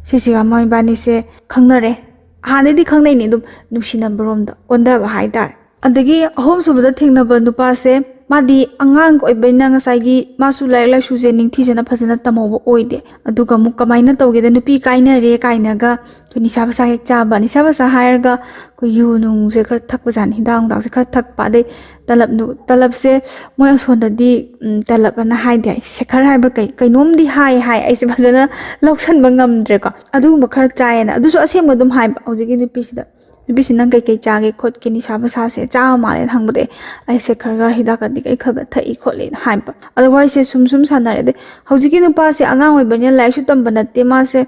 ꯁꯤꯁꯤꯒ ꯃꯣꯏꯕꯥꯅꯤꯁꯦ ꯈꯪꯅꯔꯦ꯫ ꯍꯥꯟꯅꯗꯤ ꯈꯪꯅꯩꯅꯤ, ꯑꯗꯨꯝ ꯅꯨꯡꯁꯤꯅꯕꯔꯣꯝꯗ ꯑꯣꯟꯊꯕ ꯍꯥꯏꯇꯥꯔꯦ꯫ ꯑꯗꯒꯤ ꯑꯍꯨꯝꯁꯨꯕꯗ ꯊꯦꯡꯅꯕ ꯅꯨꯄꯥꯁꯦ, ꯃꯥꯗꯤ ꯑꯉꯥꯡ ꯑꯣꯏꯕꯅꯤꯅ ꯉꯁꯥꯏꯒꯤ ꯃꯥꯁꯨ ꯂꯥꯏꯔꯤꯛ ꯂꯥꯏꯁꯨꯁꯦ ꯅꯤꯡꯊꯤꯖꯅ ꯐꯖꯅ ꯇꯝꯍꯧꯕ ꯑꯣꯏꯗꯦ꯫ ꯑꯗꯨꯒ ꯑꯃꯨꯛ ꯀꯃꯥꯏꯅ ꯇꯧꯒꯦꯗ, ꯅꯨꯄꯤ ꯀꯥꯏꯅꯔꯦ ꯀꯥꯏꯅꯒ ꯑꯩꯈꯣꯏ ꯅꯤꯁꯥ ꯄꯁꯥ ꯍꯦꯛ ꯆꯥꯕ, ꯅꯤꯁꯥ ꯄꯁꯥ ꯍꯥꯏꯔꯒ ꯑꯩꯈꯣꯏ ꯌꯨ ꯅꯨꯡꯁꯦ ꯈꯔ ꯊꯛꯄꯖꯥꯠꯅꯤ, ꯍꯤꯗꯥꯛ ꯅꯨꯡꯗꯥꯛꯁꯦ ꯈꯔ ꯊꯛꯄ, ꯑꯗꯩ ꯇꯂꯞ ꯅꯨ-, ꯇꯂꯞꯁꯦ ꯃꯣꯏ ꯑꯁꯣꯝꯗꯗꯤ, ꯎꯝ, ꯇꯂꯞ ꯑꯅ ꯍꯥꯏꯗꯦ ꯍꯥꯏ, ꯁꯦꯈꯔ ꯍꯥꯏꯕ꯭ꯔꯥ ꯀꯩ, ꯀꯩꯅꯣꯝꯗꯤ ꯍꯥꯏ ꯍꯥꯏ, ꯑꯩꯁꯦ ꯐꯖꯅ ꯂꯧꯁꯟꯕ ꯉꯝꯗ꯭ꯔꯦꯀꯣ꯫ ꯑꯗꯨꯒꯨꯝꯕ ꯈꯔ ꯆꯥꯏꯌꯦꯅ, ꯑꯗꯨꯁꯨ ꯑꯁꯦꯡꯕ ꯑꯗꯨꯝ ꯍꯥꯏꯕ ꯍꯧꯖꯤꯛꯀꯤ ꯅꯨꯄꯤꯁꯤꯗ꯫ ꯅꯨꯄꯤꯁꯤ, "ꯅꯪ ꯀꯩꯀꯩ ꯆꯥꯒꯦ ꯈꯣꯠꯀꯦ, ꯅꯤꯁꯥ ꯄꯁꯥꯁꯦ ꯆꯥꯕ ꯃꯥꯜꯂꯦꯅ" ꯍꯪꯕꯗ, "ꯑꯦ, ꯑꯩꯁꯦ ꯈꯔ ꯈꯔ ꯍꯤꯗꯥꯛꯀꯗꯤ ꯑꯩ ꯈꯔ ꯈꯔ ꯊꯛꯏ ꯈꯣꯠꯂꯤꯅ" ꯍꯥꯏꯕ꯫ ꯑꯗꯣ ꯋꯥꯔꯤꯁꯦ ꯁꯨꯝ ꯁꯨꯝ ꯁꯥꯟꯅꯔꯦ꯫ ꯑꯗꯩ ꯍꯧꯖꯤꯛꯀꯤ ꯅꯨꯄꯥꯁꯦ ꯑꯉꯥꯡ ꯑꯣꯏꯕꯅꯤꯅ ꯂꯥꯏꯔꯤꯛꯁꯨ ꯇꯝꯕ ꯅꯠꯇꯦ, ꯃꯥꯁꯦ,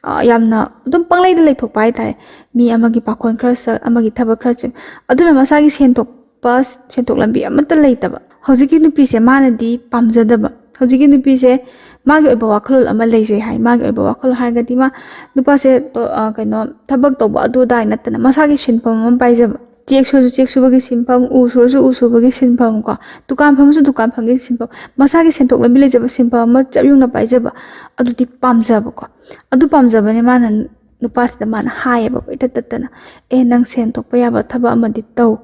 ꯑ, ꯌꯥꯝꯅ ꯑꯗꯨꯝ ꯄꯪꯂꯩꯗ ꯂꯩꯊꯣꯛꯄ ꯍꯥꯏꯇꯥꯔꯦ꯫ ꯃꯤ ꯑꯃꯒꯤ ꯄꯥꯈꯣꯟ ꯈꯔ ꯁꯛ, ꯑꯃꯒꯤ ꯊꯕꯛ ꯈꯔ ꯆꯤꯟ, ꯑꯗꯨꯅ ꯃꯁꯥꯒꯤ ꯁꯦꯟꯊꯣꯛꯄ, ꯁꯦꯟꯊꯣꯛ ꯂꯝꯕꯤ ꯑꯃꯠꯇ ꯂꯩꯇꯕ꯫ ꯍꯧꯖꯤꯛꯀꯤ ꯅꯨꯄꯤꯁꯦ ꯃꯥꯅꯗꯤ ꯄꯥꯝꯖꯗꯕ꯫ ꯍꯧꯖꯤꯛꯀꯤ ꯅꯨꯄꯤꯁꯦ ꯃꯥꯒꯤ ꯑꯣꯏꯕ ꯋꯥꯈꯜꯂꯣꯟ ꯑꯃ ꯂꯩꯖꯩ ꯍꯥꯏ꯫ ꯃꯥꯒꯤ ꯑꯣꯏꯕ ꯋꯥꯈꯜ ꯍꯥꯏꯔꯒꯗꯤ ꯃꯥ ꯅꯨꯄꯥꯁꯦ ꯇꯣ-, ꯑ, ꯀꯩꯅꯣ, ꯊꯕꯛ ꯇꯧꯕ ꯑꯗꯨ ꯑꯗꯥ ꯅꯠꯇꯅ ꯃꯁꯥꯒꯤ ꯁꯤꯟꯐꯝ ꯑꯃ ꯄꯥꯏꯖꯕ꯫ ꯆꯦꯛ ꯁꯨꯔꯁꯨ ꯆꯦꯛ ꯁꯨꯕꯒꯤ ꯁꯤꯟꯐꯝ, ꯎ ꯁꯨꯔꯁꯨ ꯎ ꯁꯨꯕꯒꯤ ꯁꯤꯟꯐꯝ ꯀꯣ, ꯗꯨꯀꯥꯟ ꯐꯝꯃꯁꯨ ꯗꯨꯀꯥꯟ ꯐꯝꯒꯤ ꯁꯤꯟꯐꯝ, ꯃꯁꯥꯒꯤ ꯁꯦꯟꯊꯣꯛ ꯂꯝꯕꯤ ꯂꯩꯖꯕ ꯁꯤꯟꯐꯝ ꯑꯃ ꯆꯞ ꯌꯨꯡꯅ ꯄꯥꯏꯖꯕ, ꯑꯗꯨꯗꯤ ꯄꯥꯝꯖꯕꯀꯣ꯫ ꯑꯗꯨ ꯄꯥꯝꯖꯕꯅꯦ ꯃꯥꯅ ꯅꯨꯄꯥꯁꯤꯗ ꯃꯥꯅ ꯍꯥꯏꯌꯦꯕꯀꯣ, ꯏꯇꯠ ꯇꯠꯇꯅ, "ꯑꯦ, ꯅꯪ ꯁꯦꯟ ꯊꯣꯛꯄ ꯌꯥꯕ ꯊꯕꯛ ꯑꯃꯗꯤ ꯇꯧ꯫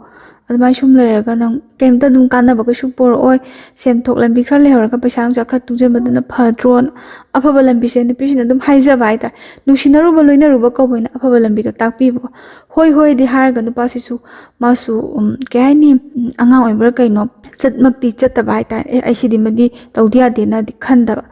ꯑꯗꯨꯃꯥꯏꯅ ꯁꯨꯝ ꯂꯩꯔꯒ ꯅꯪ ꯀꯩꯝꯇ ꯑꯗꯨꯝ ꯀꯥꯟꯅꯕ ꯀꯩꯁꯨ ꯄꯨꯔꯛꯑꯣꯏ꯫ ꯁꯦꯟ ꯊꯣꯛ ꯂꯝꯕꯤ ꯈꯔ ꯂꯩꯍꯧꯔꯒ ꯄꯩꯁꯥ ꯅꯨꯡꯁꯥ ꯈꯔ ꯇꯨꯡꯁꯤꯟꯕꯗꯨꯅ ꯐꯗ꯭ꯔꯣꯅ?" ꯑꯐꯕ ꯂꯝꯕꯤꯁꯦ ꯅꯨꯄꯤꯁꯤꯡꯅ ꯑꯗꯨꯝ ꯍꯥꯏꯖꯕ ꯍꯥꯏꯇꯥꯔꯦ꯫ ꯅꯨꯡꯁꯤꯅꯔꯨꯕ ꯂꯣꯏꯅꯔꯨꯕ ꯀꯧꯕꯅꯤꯅ ꯑꯐꯕ ꯂꯝꯕꯤꯗꯣ ꯇꯥꯛꯄꯤꯕꯀꯣ꯫ "ꯍꯣꯏ, ꯍꯣꯏꯗꯤ" ꯍꯥꯏꯔꯒ ꯅꯨꯄꯥꯁꯤꯁꯨ ꯃꯥꯁꯨ, ꯎꯝ, ꯀꯩ ꯍꯥꯏꯅꯤ, ꯎꯝ, ꯑꯉꯥꯡ ꯑꯣꯏꯕ꯭ꯔꯥ ꯀꯩꯅꯣ, ꯆꯠꯃꯛꯇꯤ ꯆꯠꯇꯕ ꯍꯥꯏꯇꯥꯔꯦ꯫ "ꯑꯦ, ꯑꯩ ꯁꯤꯗꯤꯃꯗꯤ ꯇꯧꯗꯤ ꯌꯥꯗꯦꯅꯗꯤ" ꯈꯟꯗꯕ꯫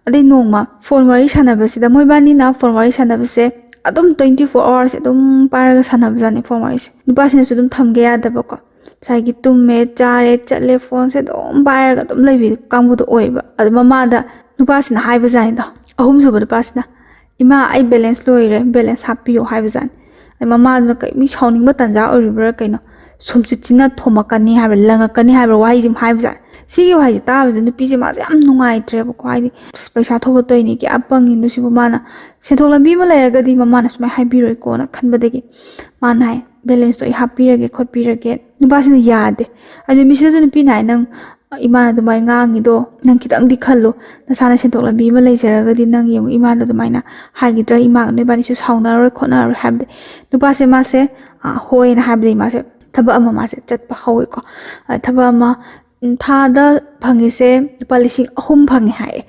ꯑꯗꯩ ꯅꯣꯡꯃ ꯐꯣꯟ ꯋꯥꯔꯤ ꯁꯥꯟꯅꯕꯁꯤꯗ, ꯃꯣꯏꯕꯥꯅꯤꯅ ꯐꯣꯟ ꯋꯥꯔꯤ ꯁꯥꯟꯅꯕꯁꯦ ꯑꯗꯨꯝ twenty four hours ꯑꯗꯨꯝ ꯄꯥꯏꯔꯒ ꯁꯥꯟꯅꯕꯖꯥꯠꯅꯤ ꯐꯣꯟ ꯋꯥꯔꯤꯁꯦ꯫ ꯅꯨꯄꯥꯁꯤꯅꯁꯨ ꯑꯗꯨꯝ ꯊꯝꯒꯦ ꯌꯥꯗꯕꯀꯣ꯫ ꯉꯁꯥꯏꯒꯤ ꯇꯨꯝꯃꯦ, ꯆꯥꯔꯦ, ꯆꯠꯂꯦ, ꯐꯣꯟꯁꯦ ꯑꯗꯨꯝ ꯄꯥꯏꯔꯒ ꯑꯗꯨꯝ ꯂꯩꯕꯤ ꯀꯥꯡꯕꯨꯗꯣ ꯑꯣꯏꯕ꯫ ꯑꯗꯨ ꯃꯃꯥꯗ ꯅꯨꯄꯥꯁꯤꯅ ꯍꯥꯏꯕꯖꯥꯠꯅꯤꯗꯣ, ꯑꯍꯨꯝꯁꯨꯕ ꯅꯨꯄꯥꯁꯤꯅ, "ꯏꯃꯥ, ꯑꯩ balance ꯂꯣꯏꯔꯦ, balance ꯍꯥꯞꯄꯤꯌꯣ" ꯍꯥꯏꯕꯖꯥꯠꯅꯤ꯫ ꯑꯗꯩ ꯃꯃꯥꯗꯨꯅ ꯀꯩ, ꯃꯤ ꯁꯥꯎꯅꯤꯡꯕ ꯇꯥꯟꯖꯥ ꯑꯣꯏꯔꯤꯕ꯭ꯔꯥ ꯀꯩꯅꯣ, ꯁꯨꯝꯆꯤꯠꯁꯤꯅ ꯊꯣꯝꯃꯛꯀꯅꯤ ꯍꯥꯏꯕ꯭ꯔꯥ, ꯂꯪꯉꯛꯀꯅꯤ ꯍꯥꯏꯕ꯭ꯔꯥ, ꯋꯥꯍꯩꯁꯤ ꯑꯃ ꯍꯥꯏꯕꯖꯥꯠꯅꯤ꯫ ꯁꯤꯒꯤ ꯋꯥꯍꯩꯁꯦ ꯇꯥꯕꯁꯤꯗ ꯅꯨꯄꯤꯁꯦ ꯃꯥꯁꯦ ꯌꯥꯝ ꯅꯨꯡꯉꯥꯏꯇ꯭ꯔꯦꯕꯀꯣ꯫ ꯍꯥꯏꯗꯤ, "ꯑꯁ, ꯄꯩꯁꯥ ꯊꯣꯛꯄ ꯇꯧꯔꯤꯅꯤ, ꯀꯌꯥ ꯄꯪꯉꯤꯅꯣ ꯁꯤꯕꯨ", ꯃꯥꯅ ꯁꯦꯟꯊꯣꯛ ꯂꯝꯕꯤ ꯑꯃ ꯂꯩꯔꯒꯗꯤ ꯃꯃꯥꯅ ꯁꯨꯃꯥꯏꯅ ꯍꯥꯏꯕꯤꯔꯣꯏꯀꯣꯅ ꯈꯟꯕꯗꯒꯤ ꯃꯥꯅ ꯍꯥꯏ, "Balance ꯇꯣ ꯑꯩ ꯍꯥꯞꯄꯤꯔꯒꯦ ꯈꯣꯠꯄꯤꯔꯒꯦ"꯫ ꯅꯨꯄꯥꯁꯤꯅ ꯌꯥꯗꯦ꯫ ꯑꯗꯨ ꯅꯨꯃꯤꯠꯁꯤꯗꯁꯨ ꯅꯨꯄꯤꯅ ꯍꯥꯏ, "ꯅꯪ ꯏꯃꯥꯅ ꯑꯗꯨꯃꯥꯏꯅ ꯉꯥꯡꯉꯤꯗꯣ ꯅꯪ ꯈꯤꯇꯪꯗꯤ ꯈꯜꯂꯨ꯫ ꯅꯁꯥꯅ ꯁꯦꯟꯊꯣꯛ ꯂꯝꯕꯤ ꯑꯃ ꯂꯩꯖꯔꯒꯗꯤ ꯅꯪ ꯌꯦꯡꯉꯨ, ꯏꯃꯥꯗ ꯑꯗꯨꯃꯥꯏꯅ ꯍꯥꯏꯈꯤꯗ꯭ꯔꯥ? ꯏꯃꯥꯒ ꯅꯣꯏꯕꯥꯅꯤꯁꯨ ꯁꯥꯎꯅꯔꯔꯣꯏ ꯈꯣꯠꯅꯔꯔꯣꯏ" ꯍꯥꯏꯕꯗꯤ ꯅꯨꯄꯥꯁꯦ ꯃꯥꯁꯦ, ꯑ, ꯍꯣꯏꯅ ꯍꯥꯏꯕꯗꯒꯤ ꯃꯥꯁꯦ ꯊꯕꯛ ꯑꯃ ꯃꯥꯁꯦ ꯆꯠꯄ ꯍꯧꯋꯦꯀꯣ꯫ ꯑ, ꯊꯕꯛ ꯑꯃ, ꯎꯝ, ꯊꯥꯗ ꯐꯪꯉꯤꯁꯦ ꯂꯨꯄꯥ ꯂꯤꯁꯤꯡ ꯑꯍꯨꯝ ꯐꯪꯉꯦ ꯍꯥꯏꯌꯦ꯫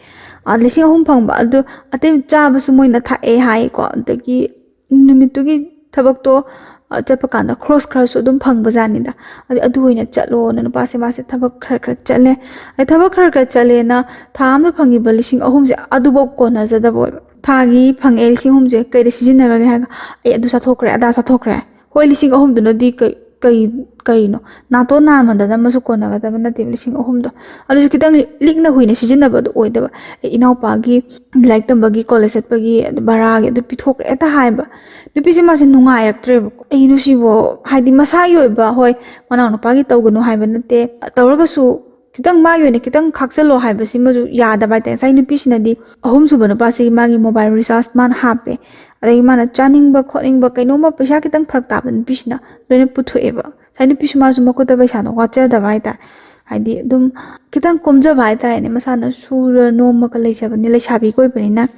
ꯑ, ꯂꯤꯁꯤꯡ ꯑꯍꯨꯝ ꯐꯪꯕ ꯑꯗꯨ ꯑꯇꯩ ꯆꯥꯕꯁꯨ ꯃꯣꯏꯅ ꯊꯥꯛꯑꯦ ꯍꯥꯏꯀꯣ꯫ ꯑꯗꯒꯤ ꯅꯨꯃꯤꯠꯇꯨꯒꯤ ꯊꯕꯛꯇꯣ, ꯑ, ꯆꯠꯄ ꯀꯥꯟꯗ ꯈ꯭ꯔꯣꯁ ꯈꯔꯁꯨ ꯑꯗꯨꯝ ꯐꯪꯕꯖꯥꯠꯅꯤꯗ꯫ ꯑꯗꯩ ꯑꯗꯨ ꯑꯣꯏꯅ ꯆꯠꯂꯣꯅ ꯅꯨꯄꯥꯁꯦ ꯃꯥꯁꯦ ꯊꯕꯛ ꯈꯔ ꯈꯔ ꯆꯠꯂꯦ꯫ ꯑꯗꯩ ꯊꯕꯛ ꯈꯔ ꯈꯔ ꯆꯠꯂꯦꯅ ꯊꯥ ꯑꯃꯗ ꯐꯪꯉꯤꯕ ꯂꯤꯁꯤꯡ ꯑꯍꯨꯝꯁꯦ ꯑꯗꯨꯐꯥꯎ ꯀꯣꯟꯅꯖꯗꯕ ꯑꯣꯏꯕ꯫ ꯊꯥꯒꯤ ꯐꯪꯉꯛꯑꯦ ꯂꯤꯁꯤꯡ ꯑꯍꯨꯝꯁꯦ ꯀꯩꯗ ꯁꯤꯖꯤꯟꯅꯈ꯭ꯔꯒꯦ ꯍꯥꯏꯔꯒ, "ꯑꯩ ꯑꯗꯨ ꯆꯥꯊꯣꯛꯈ꯭ꯔꯦ, ꯑꯗꯥ ꯆꯥꯊꯣꯛꯈ꯭ꯔꯦ"꯫ ꯍꯣꯏ, ꯂꯤꯁꯤꯡ ꯑꯍꯨꯝꯗꯨꯅꯗꯤ ꯀꯩ, ꯀꯩ, ꯀꯩꯅꯣ? ꯅꯥꯇꯣꯟ ꯅꯥꯝꯃꯗꯅ ꯑꯃꯁꯨ ꯀꯣꯟꯅꯒꯗꯕ ꯅꯠꯇꯦꯕ ꯂꯤꯁꯤꯡ ꯑꯍꯨꯝꯗꯣ꯫ ꯑꯗꯨꯁꯨ ꯈꯤꯇꯪ ꯂꯤꯛꯅ ꯍꯨꯏꯅ ꯁꯤꯖꯤꯟꯅꯕꯗꯣ ꯑꯣꯏꯗꯕ꯫ ꯑꯦ, ꯏꯅꯥꯎꯄꯥꯒꯤ ꯂꯥꯏꯔꯤꯛ ꯇꯝꯕꯒꯤ, ꯀꯣꯂꯦꯖ ꯆꯠꯄꯒꯤ, ꯑꯗꯨ ꯚꯔꯥꯒꯤ ꯑꯗꯨ ꯄꯤꯊꯣꯛꯈ꯭ꯔꯦ ꯍꯦꯛꯇ ꯍꯥꯏꯕ꯫ ꯅꯨꯄꯤꯁꯦ ꯃꯥꯁꯦ ꯅꯨꯡꯉꯥꯏꯔꯛꯇ꯭ꯔꯦꯕꯀꯣ꯫ "ꯀꯩꯅꯣ ꯁꯤꯕꯣ?" ꯍꯥꯏꯗꯤ ꯃꯁꯥꯒꯤ ꯑꯣꯏꯕ, ꯍꯣꯏ, ꯃꯅꯥꯎꯅꯨꯄꯥꯒꯤ ꯇꯧꯒꯅꯨ ꯍꯥꯏꯕ ꯅꯠꯇꯦ, ꯇꯧꯔꯒꯁꯨ ꯈꯤꯇꯪ ꯃꯥꯒꯤ ꯑꯣꯏꯅ ꯈꯤꯇꯪ ꯈꯥꯛꯆꯜꯂꯣ ꯍꯥꯏꯕꯁꯤꯃꯁꯨ ꯌꯥꯗꯕ ꯍꯥꯏꯇꯥꯔꯦ꯫ ꯉꯁꯥꯏ ꯅꯨꯄꯤꯁꯤꯅꯗꯤ ꯑꯍꯨꯝꯁꯨꯕ ꯅꯨꯄꯥꯁꯤꯒꯤ ꯃꯥꯒꯤ mobile recharge ꯃꯥꯅ ꯍꯥꯞꯄꯦ, ꯑꯗꯒꯤ ꯃꯥꯅ ꯆꯥꯅꯤꯡꯕ ꯈꯣꯠꯅꯤꯡꯕ ꯀꯩꯅꯣꯝꯃ ꯄꯩꯁꯥ ꯈꯤꯇꯪ ꯐꯔꯛ ꯇꯥꯕ ꯅꯨꯄꯤꯁꯤꯅ ꯂꯣꯏꯅ ꯄꯨꯊꯣꯛꯑꯦꯕ꯫ ꯉꯁꯥꯏ ꯅꯨꯄꯤꯁꯨ ꯃꯥꯁꯨ ꯃꯈꯨꯠꯇ ꯄꯩꯁꯥꯗꯣ ꯋꯥꯠꯆꯗꯕ ꯍꯥꯏꯇꯥꯔꯦ꯫ ꯍꯥꯏꯗꯤ ꯑꯗꯨꯝ ꯈꯤꯇꯪ ꯀꯣꯝꯖꯕ ꯍꯥꯏꯇꯥꯔꯦꯅꯦ, ꯃꯁꯥꯅ ꯁꯨꯔ ꯅꯣꯝꯃꯒ ꯂꯩꯖꯕꯅꯤ, ꯂꯩꯁꯥꯕꯤꯒ ꯑꯣꯏꯕꯅꯤꯅ꯫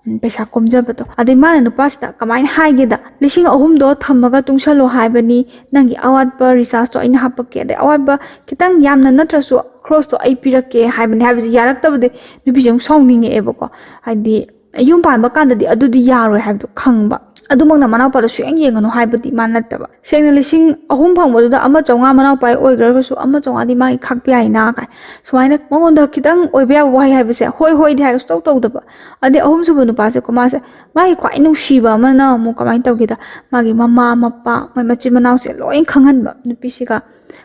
ꯎꯝ, ꯄꯩꯁꯥ ꯀꯣꯝꯖꯕꯗꯣ꯫ ꯑꯗꯩ ꯃꯥꯅ ꯅꯨꯄꯥꯁꯤꯗ ꯀꯃꯥꯏꯅ ꯍꯥꯏꯒꯦꯗ, "ꯂꯤꯁꯤꯡ ꯑꯍꯨꯝꯗꯣ ꯊꯝꯃꯒ ꯇꯨꯡꯁꯜꯂꯣ ꯍꯥꯏꯕꯅꯤ, ꯅꯪꯒꯤ ꯑꯋꯥꯠꯄ ꯔꯤꯆꯥꯔꯖꯇꯣ ꯑꯩꯅ ꯍꯥꯞꯄꯛꯀꯦ, ꯑꯗꯩ ꯑꯋꯥꯠꯄ ꯈꯤꯇꯪ ꯌꯥꯝꯅ ꯅꯠꯇ꯭ꯔꯁꯨ ꯈ꯭ꯔꯣꯁꯇꯣ ꯑꯩ ꯄꯤꯔꯛꯀꯦ" ꯍꯥꯏꯕꯅꯤ꯫ ꯍꯥꯏꯕꯁꯤ ꯌꯥꯔꯛꯇꯕꯗꯤ ꯅꯨꯄꯤꯁꯦ ꯑꯃꯨꯛ ꯁꯥꯎꯅꯤꯡꯉꯛꯑꯦꯕꯀꯣ꯫ ꯍꯥꯏꯗꯤ ꯌꯨꯝ ꯄꯥꯟꯕ ꯀꯥꯟꯗꯗꯤ ꯑꯗꯨꯗꯤ ꯌꯥꯔꯣꯏ ꯍꯥꯏꯕꯗꯣ ꯈꯪꯕ꯫ ꯑꯗꯨꯃꯛꯅ ꯃꯅꯥꯎꯄꯥꯗꯣ ꯁꯨꯡꯌꯦꯡ ꯌꯦꯡꯒꯅꯨ ꯍꯥꯏꯕꯗꯤ ꯃꯥ ꯅꯠꯇꯕ꯫ ꯁꯦꯡꯅ ꯂꯤꯁꯤꯡ ꯑꯍꯨꯝ ꯐꯪꯕꯗꯨꯗ ꯑꯃ ꯆꯥꯝꯃꯉꯥ ꯃꯅꯥꯎꯄꯥ ꯑꯣꯏꯈ꯭ꯔꯒꯁꯨ ꯑꯃ ꯆꯥꯝꯃꯉꯥꯗꯤ ꯃꯥꯒꯤ ꯈꯥꯛꯄ ꯌꯥꯏꯅ ꯀꯥꯏ꯫ ꯁꯨꯃꯥꯏꯅ ꯃꯉꯣꯟꯗ ꯈꯤꯇꯪ ꯑꯣꯏꯕ ꯌꯥꯕ ꯋꯥꯍꯩ ꯍꯥꯏꯕꯁꯦ "ꯍꯣꯏ, ꯍꯣꯏꯗꯤ" ꯍꯥꯏꯔꯒ ꯁꯨꯡꯇꯧ ꯇꯧꯗꯕ꯫ ꯑꯗꯩ ꯑꯍꯨꯝꯁꯨꯕ ꯅꯨꯄꯥꯁꯦꯀꯣ, ꯃꯥꯁꯦ, ꯃꯥꯒꯤ ꯈ꯭ꯋꯥꯏ ꯅꯨꯡꯁꯤꯕ ꯑꯃꯅ ꯑꯃꯨꯛ ꯀꯃꯥꯏꯅ ꯇꯧꯒꯦꯗ, ꯃꯥꯒꯤ ꯃꯃꯥ, ꯃꯄꯥ, ꯃꯣꯏ ꯃꯆꯤꯟ ꯃꯅꯥꯎꯁꯦ ꯂꯣꯏ ꯈꯪꯍꯟꯕ ꯅꯨꯄꯤꯁꯤꯒ꯫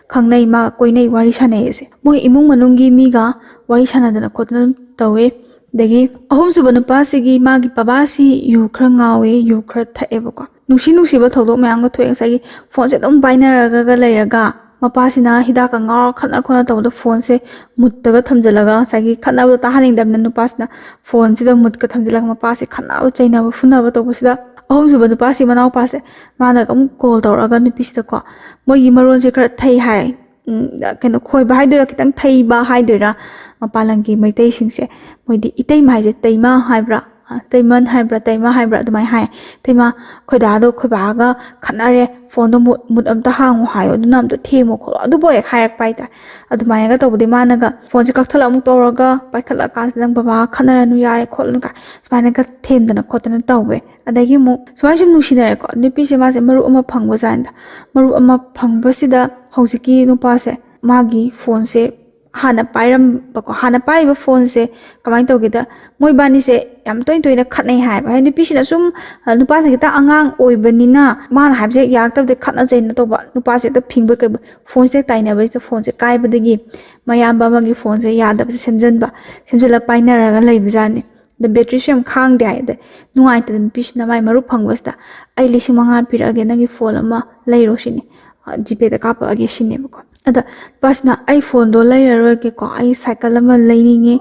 ꯈꯪꯅꯩ, ꯃꯥ ꯀꯣꯏꯅꯩ, ꯋꯥꯔꯤ ꯁꯥꯟꯅꯩ ꯑꯁꯦ꯫ ꯃꯣꯏ ꯏꯃꯨꯡ ꯃꯅꯨꯡꯒꯤ ꯃꯤꯒ ꯋꯥꯔꯤ ꯁꯥꯟꯅꯗꯅ ꯈꯣꯠꯇꯅ ꯑꯗꯨꯝ ꯇꯧꯋꯦ꯫ ꯑꯗꯒꯤ ꯑꯍꯨꯝꯁꯨꯕ ꯅꯨꯄꯥꯁꯤꯒꯤ ꯃꯥꯒꯤ ꯕꯕꯥꯁꯤ ꯌꯨ ꯈꯔ ꯉꯥꯎꯋꯦ, ꯌꯨ ꯈꯔ ꯊꯛꯑꯦꯕꯀꯣ꯫ ꯅꯨꯡꯁꯤ ꯅꯨꯡꯁꯤꯕ ꯊꯧꯗꯣꯛ ꯃꯌꯥꯝꯒ ꯊꯣꯛꯑꯦ꯫ ꯉꯁꯥꯏꯒꯤ ꯐꯣꯟꯁꯦ ꯑꯗꯨꯝ ꯄꯥꯏꯅꯔꯒ ꯂꯩꯔꯒ ꯃꯄꯥꯁꯤꯅ ꯍꯤꯗꯥꯛꯀ ꯉꯥꯎꯔ ꯈꯠꯅ ꯈꯣꯠꯅ ꯇꯧꯕꯗ ꯐꯣꯟꯁꯦ ꯃꯨꯠꯇꯒ ꯊꯝꯖꯤꯜꯂꯒ, ꯉꯁꯥꯏꯒꯤ ꯈꯠꯅꯕꯗꯣ ꯇꯥꯍꯟꯅꯤꯡꯗꯕꯅꯤꯅ ꯅꯨꯄꯥꯁꯤꯅ ꯐꯣꯟꯁꯤꯗ ꯃꯨꯠꯀ ꯊꯝꯖꯤꯜꯂꯒ ꯃꯄꯥꯁꯦ ꯈꯠꯅꯕ ꯆꯩꯅꯕ ꯐꯨꯅꯕ ꯇꯧꯕꯁꯤꯗ ꯑꯍꯨꯝꯁꯨꯕ ꯅꯨꯄꯥꯁꯤ, ꯃꯅꯥꯎꯄꯥꯁꯦ, ꯃꯥꯅ ꯑꯃꯨꯛ ꯀꯣꯜ ꯇꯧꯔꯛꯑꯒ ꯅꯨꯄꯤꯁꯤꯗꯀꯣ ꯃꯣꯏꯒꯤ ꯃꯔꯣꯟꯁꯦ ꯈꯔ ꯊꯩ ꯍꯥꯏ꯫ ꯎꯝ, ꯀꯩꯅꯣ, ꯈꯣꯏꯕ ꯍꯥꯏꯗꯣꯏꯔꯥ, ꯈꯤꯇꯪ ꯊꯩꯕ ꯍꯥꯏꯗꯣꯏꯔꯥ, ꯃꯄꯥꯟ ꯂꯝꯒꯤ ꯃꯩꯇꯩꯁꯤꯡꯁꯦ, ꯃꯣꯏꯗꯤ ꯏꯇꯩꯃ ꯍꯥꯏꯁꯦ ꯇꯩꯃ ꯍꯥꯏꯕ꯭ꯔꯥ, ꯑ, ꯇꯩꯃꯟ ꯍꯥꯏꯕ꯭ꯔꯥ, ꯇꯩꯃ ꯍꯥꯏꯕ꯭ꯔꯥ, ꯑꯗꯨꯃꯥꯏꯅ ꯍꯥꯏ꯫ "ꯇꯩꯃ, ꯈꯣꯏꯗꯥꯗꯣ, ꯈꯣꯏꯕꯥꯒ ꯈꯠꯅꯔꯦ, ꯐꯣꯟꯗꯣ ꯃꯨꯠ, ꯃꯨꯠ ꯑꯝꯇ ꯍꯥꯡꯉꯣ ꯍꯥꯏꯌꯣ, ꯑꯗꯨꯅ ꯑꯝꯇ ꯊꯦꯝꯃꯣ ꯈꯣꯠꯂꯣ", ꯑꯗꯨꯕꯨ ꯍꯦꯛ ꯍꯥꯏꯔꯛꯄ ꯍꯥꯏꯇꯥꯔꯦ꯫ ꯑꯗꯨꯃꯥꯏꯅꯒ ꯇꯧꯕꯗꯤ ꯃꯥꯅꯒ ꯐꯣꯟꯁꯦ ꯀꯛꯊꯠꯂ ꯑꯃꯨꯛ ꯇꯧꯔꯒ, ꯄꯥꯏꯈꯠꯂꯛꯑꯀꯥꯟꯁꯤꯗ "ꯅꯪ ꯕꯕꯥꯒ ꯈꯠꯅꯔꯅꯨ, ꯌꯥꯔꯦ ꯈꯣꯠꯂꯅꯨ" ꯀꯥꯏ ꯁꯨꯃꯥꯏꯅꯒ ꯊꯦꯝꯗꯅ ꯈꯣꯠꯇꯅ ꯇꯧꯋꯦ꯫ ꯑꯗꯒꯤ ꯑꯃꯨꯛ ꯁꯨꯃꯥꯏꯅ ꯁꯨꯝ ꯅꯨꯡꯁꯤꯅꯔꯦꯀꯣ, ꯅꯨꯄꯤꯁꯦ ꯃꯥꯁꯦ ꯃꯔꯨꯞ ꯑꯃ ꯐꯪꯕꯖꯥꯠꯅꯤꯗ꯫ ꯃꯔꯨꯞ ꯑꯃ ꯐꯪꯕꯁꯤꯗ ꯍꯧꯖꯤꯛꯀꯤ ꯅꯨꯄꯥꯁꯦ ꯃꯥꯒꯤ ꯐꯣꯟꯁꯦ ꯍꯥꯟꯅ ꯄꯥꯏꯔꯝꯕꯀꯣ, ꯍꯥꯟꯅ ꯄꯥꯏꯔꯤꯕ ꯐꯣꯟꯁꯦ ꯀꯃꯥꯏꯅ ꯇꯧꯒꯦꯗ, ꯃꯣꯏꯕꯥꯅꯤꯁꯦ ꯌꯥꯝ ꯇꯣꯏꯅ ꯇꯣꯏꯅ ꯈꯠꯅꯩ ꯍꯥꯏꯕ꯫ ꯍꯥꯏꯗꯤ ꯅꯨꯄꯤꯁꯤꯅ ꯁꯨꯝ, ꯑ, ꯅꯨꯄꯥꯁꯦ ꯈꯤꯇꯪ ꯑꯉꯥꯡ ꯑꯣꯏꯕꯅꯤꯅ ꯃꯥꯅ ꯍꯥꯏꯕꯁꯦ ꯌꯥꯔꯛꯇꯕꯗ ꯈꯠꯅ ꯆꯩꯅ ꯇꯧꯕ, ꯅꯨꯄꯥꯁꯦ ꯍꯦꯛꯇ ꯐꯤꯡꯕ ꯀꯩꯕ, ꯐꯣꯟꯁꯦ ꯍꯦꯛ ꯇꯥꯏꯅꯕꯁꯤꯗ ꯐꯣꯟꯁꯦ ꯀꯥꯏꯕꯗꯒꯤ ꯃꯌꯥꯝꯕ ꯑꯃꯒꯤ ꯐꯣꯟꯁꯦ ꯌꯥꯗꯕꯁꯦ ꯁꯦꯝꯖꯤꯟꯕ, ꯁꯦꯝꯖꯤꯜꯂ ꯄꯥꯏꯅꯔꯒ ꯂꯩꯕꯖꯥꯠꯅꯤ꯫ ꯑꯗ ꯕꯦꯇ꯭ꯔꯤꯁꯨ ꯌꯥꯝ ꯈꯥꯡꯗꯦ ꯍꯥꯏ꯫ ꯑꯗ ꯅꯨꯡꯉꯥꯏꯇꯗꯅ ꯅꯨꯄꯤꯁꯤꯅ ꯃꯥꯏ ꯃꯔꯨꯞ ꯐꯪꯕꯁꯤꯗ, "ꯑꯩ ꯂꯤꯁꯤꯡ ꯃꯉꯥ ꯄꯤꯔꯛꯑꯒꯦ, ꯅꯪꯒꯤ ꯐꯣꯟ ꯑꯃ ꯂꯩꯔꯣ ꯁꯤꯅꯤ, ꯑ, ꯖꯤꯄꯦꯗ ꯀꯥꯞꯄꯛꯑꯒꯦ" ꯁꯤꯅꯦꯕꯀꯣ꯫ ꯑꯗ ꯅꯨꯄꯥꯁꯤꯅ, "ꯑꯩ ꯐꯣꯟꯗꯣ ꯂꯩꯔꯔꯣꯏꯒꯦꯀꯣ, ꯑꯩ ꯁꯥꯏꯀꯜ ꯑꯃ ꯂꯩꯅꯤꯡꯉꯦ"꯫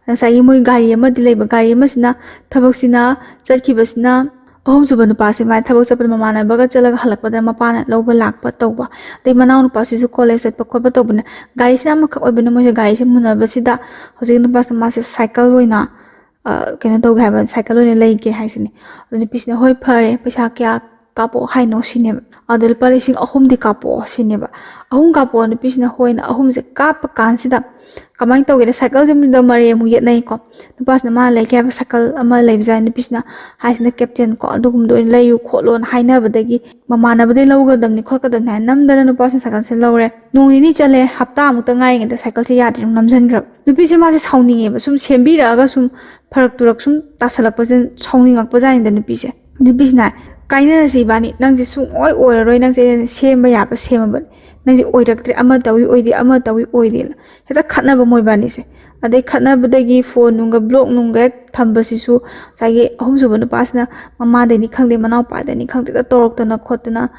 ꯉꯁꯥꯏꯒꯤ ꯃꯣꯏ ꯒꯥꯔꯤ ꯑꯃꯗꯤ ꯂꯩꯕ, ꯒꯥꯔꯤ ꯑꯃꯁꯤꯅ ꯊꯕꯛꯁꯤꯅ ꯆꯠꯈꯤꯕꯁꯤꯅ ꯑꯍꯨꯝꯁꯨꯕ ꯅꯨꯄꯥꯁꯦ ꯃꯥꯏ ꯊꯕꯛ ꯆꯠꯄꯗ ꯃꯃꯥꯟꯅꯕꯒ ꯆꯠꯂꯒ ꯍꯜꯂꯛꯄꯗ ꯃꯄꯥꯅ ꯂꯧꯕ ꯂꯥꯛꯄ ꯇꯧꯕ, ꯑꯗꯩ ꯃꯅꯥꯎ ꯅꯨꯄꯥꯁꯤꯁꯨ ꯀꯣꯂꯦꯖ ꯆꯠꯄ ꯈꯣꯠꯄ ꯇꯧꯕꯅ ꯒꯥꯔꯤꯁꯤꯅ ꯑꯃꯈꯛ ꯑꯣꯏꯕꯅ ꯃꯣꯏꯁꯦ ꯒꯥꯔꯤꯁꯦ ꯃꯨꯟꯅꯕꯁꯤꯗ ꯍꯧꯖꯤꯛꯀꯤ ꯅꯨꯄꯥꯁꯤꯅ ꯃꯥꯁꯦ ꯁꯥꯏꯀꯜ ꯑꯣꯏꯅ ꯑ, ꯀꯩꯅꯣ ꯇꯧꯒꯦ ꯍꯥꯏꯕ, ꯁꯥꯏꯀꯜ ꯑꯣꯏꯅ ꯂꯩꯒꯦ ꯍꯥꯏꯁꯤꯅꯦ꯫ ꯑꯗꯨ ꯅꯨꯄꯤꯁꯤꯅ "ꯍꯣꯏ, ꯐꯔꯦ, ꯄꯩꯁꯥ ꯀꯌꯥ ꯀꯥꯞꯄꯛꯑꯣ ꯍꯥꯏꯅꯣ?" ꯁꯤꯅꯦꯕ꯫ ꯑꯗ "ꯂꯨꯄꯥ ꯂꯤꯁꯤꯡ ꯑꯍꯨꯝꯗꯤ ꯀꯥꯞꯄꯛꯑꯣ" ꯁꯤꯅꯦꯕ꯫ "ꯑꯍꯨꯝ ꯀꯥꯞꯄꯛꯑꯣ", ꯅꯨꯄꯤꯁꯤꯅ ꯍꯣꯏꯅ ꯑꯍꯨꯝꯁꯦ ꯀꯥꯞꯄ ꯀꯥꯟꯁꯤꯗ ꯀꯃꯥꯏꯅ ꯇꯧꯒꯦꯗ, ꯁꯥꯏꯀꯜꯁꯤꯗ ꯃꯔꯩ ꯑꯃꯨꯛ ꯌꯦꯠꯅꯩꯀꯣ꯫ ꯅꯨꯄꯥꯁꯤꯅ ꯃꯥꯅ ꯂꯩꯒꯦ ꯍꯥꯏꯕ ꯁꯥꯏꯀꯜ ꯑꯃ ꯂꯩꯕꯖꯥꯠꯅꯤ, ꯅꯨꯄꯤꯁꯤꯅ ꯍꯥꯏꯁꯤꯅ "ꯀꯦꯞꯇꯦꯟ ꯀꯣ, ꯑꯗꯨꯒꯨꯝꯕꯗꯣ ꯑꯣꯏꯅ ꯂꯩꯌꯨ ꯈꯣꯠꯂꯣꯅ" ꯍꯥꯏꯅꯕꯗꯒꯤ ꯃꯃꯥꯟꯅꯕꯗꯩ ꯂꯧꯒꯗꯕꯅꯤ ꯈꯣꯠꯀꯗꯕꯅꯤ ꯍꯥꯏꯅ ꯅꯝꯗꯅ ꯅꯨꯄꯥꯁꯤꯅ ꯁꯥꯏꯀꯜꯁꯦ ꯂꯧꯔꯦ꯫ ꯅꯣꯡ ꯅꯤꯅꯤ ꯆꯠꯂꯦ, ꯍꯞꯇꯥꯃꯨꯛꯇ ꯉꯥꯏꯔꯤꯉꯩꯗ ꯁꯥꯏꯀꯜꯁꯦ ꯌꯥꯗ꯭ꯔꯦ, ꯑꯃꯨꯛ ꯅꯝꯁꯤꯟꯈ꯭ꯔꯕ꯫ ꯅꯨꯄꯤꯁꯦ ꯃꯥꯁꯦ ꯁꯥꯎꯅꯤꯡꯉꯦꯕ, ꯁꯨꯝ ꯁꯦꯝꯕꯤꯔꯛꯑꯒ ꯁꯨꯝ ꯐꯔꯛ ꯇꯨꯔꯛ ꯁꯨꯝ ꯇꯥꯁꯜꯂꯛꯄꯁꯤꯗ ꯁꯥꯎꯅꯤꯡꯉꯛꯄꯖꯥꯠꯅꯤꯗ ꯅꯨꯄꯤꯁꯦ꯫ ꯅꯨꯄꯤꯁꯤꯅ ꯍꯥꯏ, "ꯀꯥꯏꯅꯔꯁꯤ ꯏꯕꯥꯅꯤ, ꯅꯪꯁꯦ ꯁꯨꯡꯑꯣꯏ ꯑꯣꯏꯔꯔꯣꯏ, ꯅꯪꯁꯦ ꯑꯩꯅ ꯁꯦꯝꯕ ꯌꯥꯕ ꯁꯦꯝꯃꯕꯅꯤ, ꯅꯪꯁꯦ ꯑꯣꯏꯔꯛꯇ꯭ꯔꯦ, ꯑꯃ ꯇꯧꯏ ꯑꯣꯏꯗꯦ, ꯑꯃ ꯇꯧꯏ ꯑꯣꯏꯗꯦꯅ" ꯍꯦꯛꯇ ꯈꯠꯅꯕ ꯃꯣꯏꯕꯥꯅꯤꯁꯦ꯫ ꯑꯗꯩ ꯈꯠꯅꯕꯗꯒꯤ ꯐꯣꯟ ꯅꯨꯡꯒ ꯕ꯭ꯂꯣꯛ ꯅꯨꯡꯒ ꯍꯦꯛ ꯊꯝꯕꯁꯤꯁꯨ ꯉꯁꯥꯏꯒꯤ ꯑꯍꯨꯝꯁꯨꯕ ꯅꯨꯄꯥꯁꯤꯅ ꯃꯃꯥꯗꯩꯅꯤ ꯈꯪꯗꯦ, ꯃꯅꯥꯎꯄꯥꯗꯩꯅꯤ ꯈꯪꯗꯦ, ꯍꯦꯛꯇ ꯇꯧꯔꯛꯇꯅ ꯈꯣꯠꯇꯅ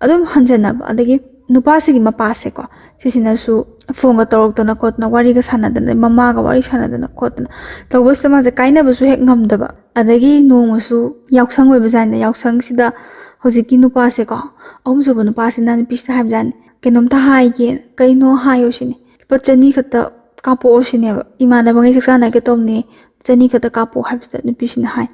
ꯑꯗꯨꯝ ꯍꯟꯖꯟꯅꯕ꯫ ꯑꯗꯒꯤ ꯅꯨꯄꯥꯁꯤꯒꯤ ꯃꯄꯥꯁꯦꯀꯣ, ꯁꯤꯁꯤꯅꯁꯨ ꯐꯣꯟꯒ ꯇꯧꯔꯛꯇꯅ ꯈꯣꯠꯇꯅ, ꯋꯥꯔꯤꯒ ꯁꯥꯟꯅꯗꯅ, ꯃꯃꯥꯒ ꯋꯥꯔꯤ ꯁꯥꯟꯅꯗꯅ ꯈꯣꯠꯇꯅ ꯇꯧꯕꯁꯤꯗ ꯃꯥꯁꯦ ꯀꯥꯏꯅꯕꯁꯨ ꯍꯦꯛ ꯉꯝꯗꯕ꯫ ꯑꯗꯒꯤ ꯅꯣꯡꯃꯁꯨ ꯌꯥꯎꯁꯪ ꯑꯣꯏꯕꯖꯥꯠꯅꯤꯗ, ꯌꯥꯎꯁꯪꯁꯤꯗ ꯍꯧꯖꯤꯛꯀꯤ ꯅꯨꯄꯥꯁꯦꯀꯣ, ꯑꯍꯨꯝꯁꯨꯕ ꯅꯨꯄꯥꯁꯤꯅ ꯅꯨꯄꯤꯁꯤꯗ ꯍꯥꯏꯕꯖꯥꯠꯅꯤ, "ꯀꯩꯅꯣꯝꯇ ꯍꯥꯏꯒꯦ"꯫ "ꯀꯩꯅꯣ ꯍꯥꯏꯌꯣ" ꯁꯤꯅꯤ꯫ "ꯂꯨꯄꯥ ꯆꯅꯤ ꯈꯛꯇ ꯀꯥꯞꯄꯛꯑꯣ" ꯁꯤꯅꯦꯕ꯫ "ꯏꯃꯥꯟꯅꯕꯉꯩ ꯆꯥꯛ ꯆꯥꯟꯅꯒꯦ ꯇꯧꯕꯅꯦ, ꯆꯅꯤ ꯈꯛꯇ ꯀꯥꯞꯄꯛꯑꯣ" ꯍꯥꯏꯕꯁꯤꯗ ꯅꯨꯄꯤꯁꯤꯅ ꯍꯥꯏ,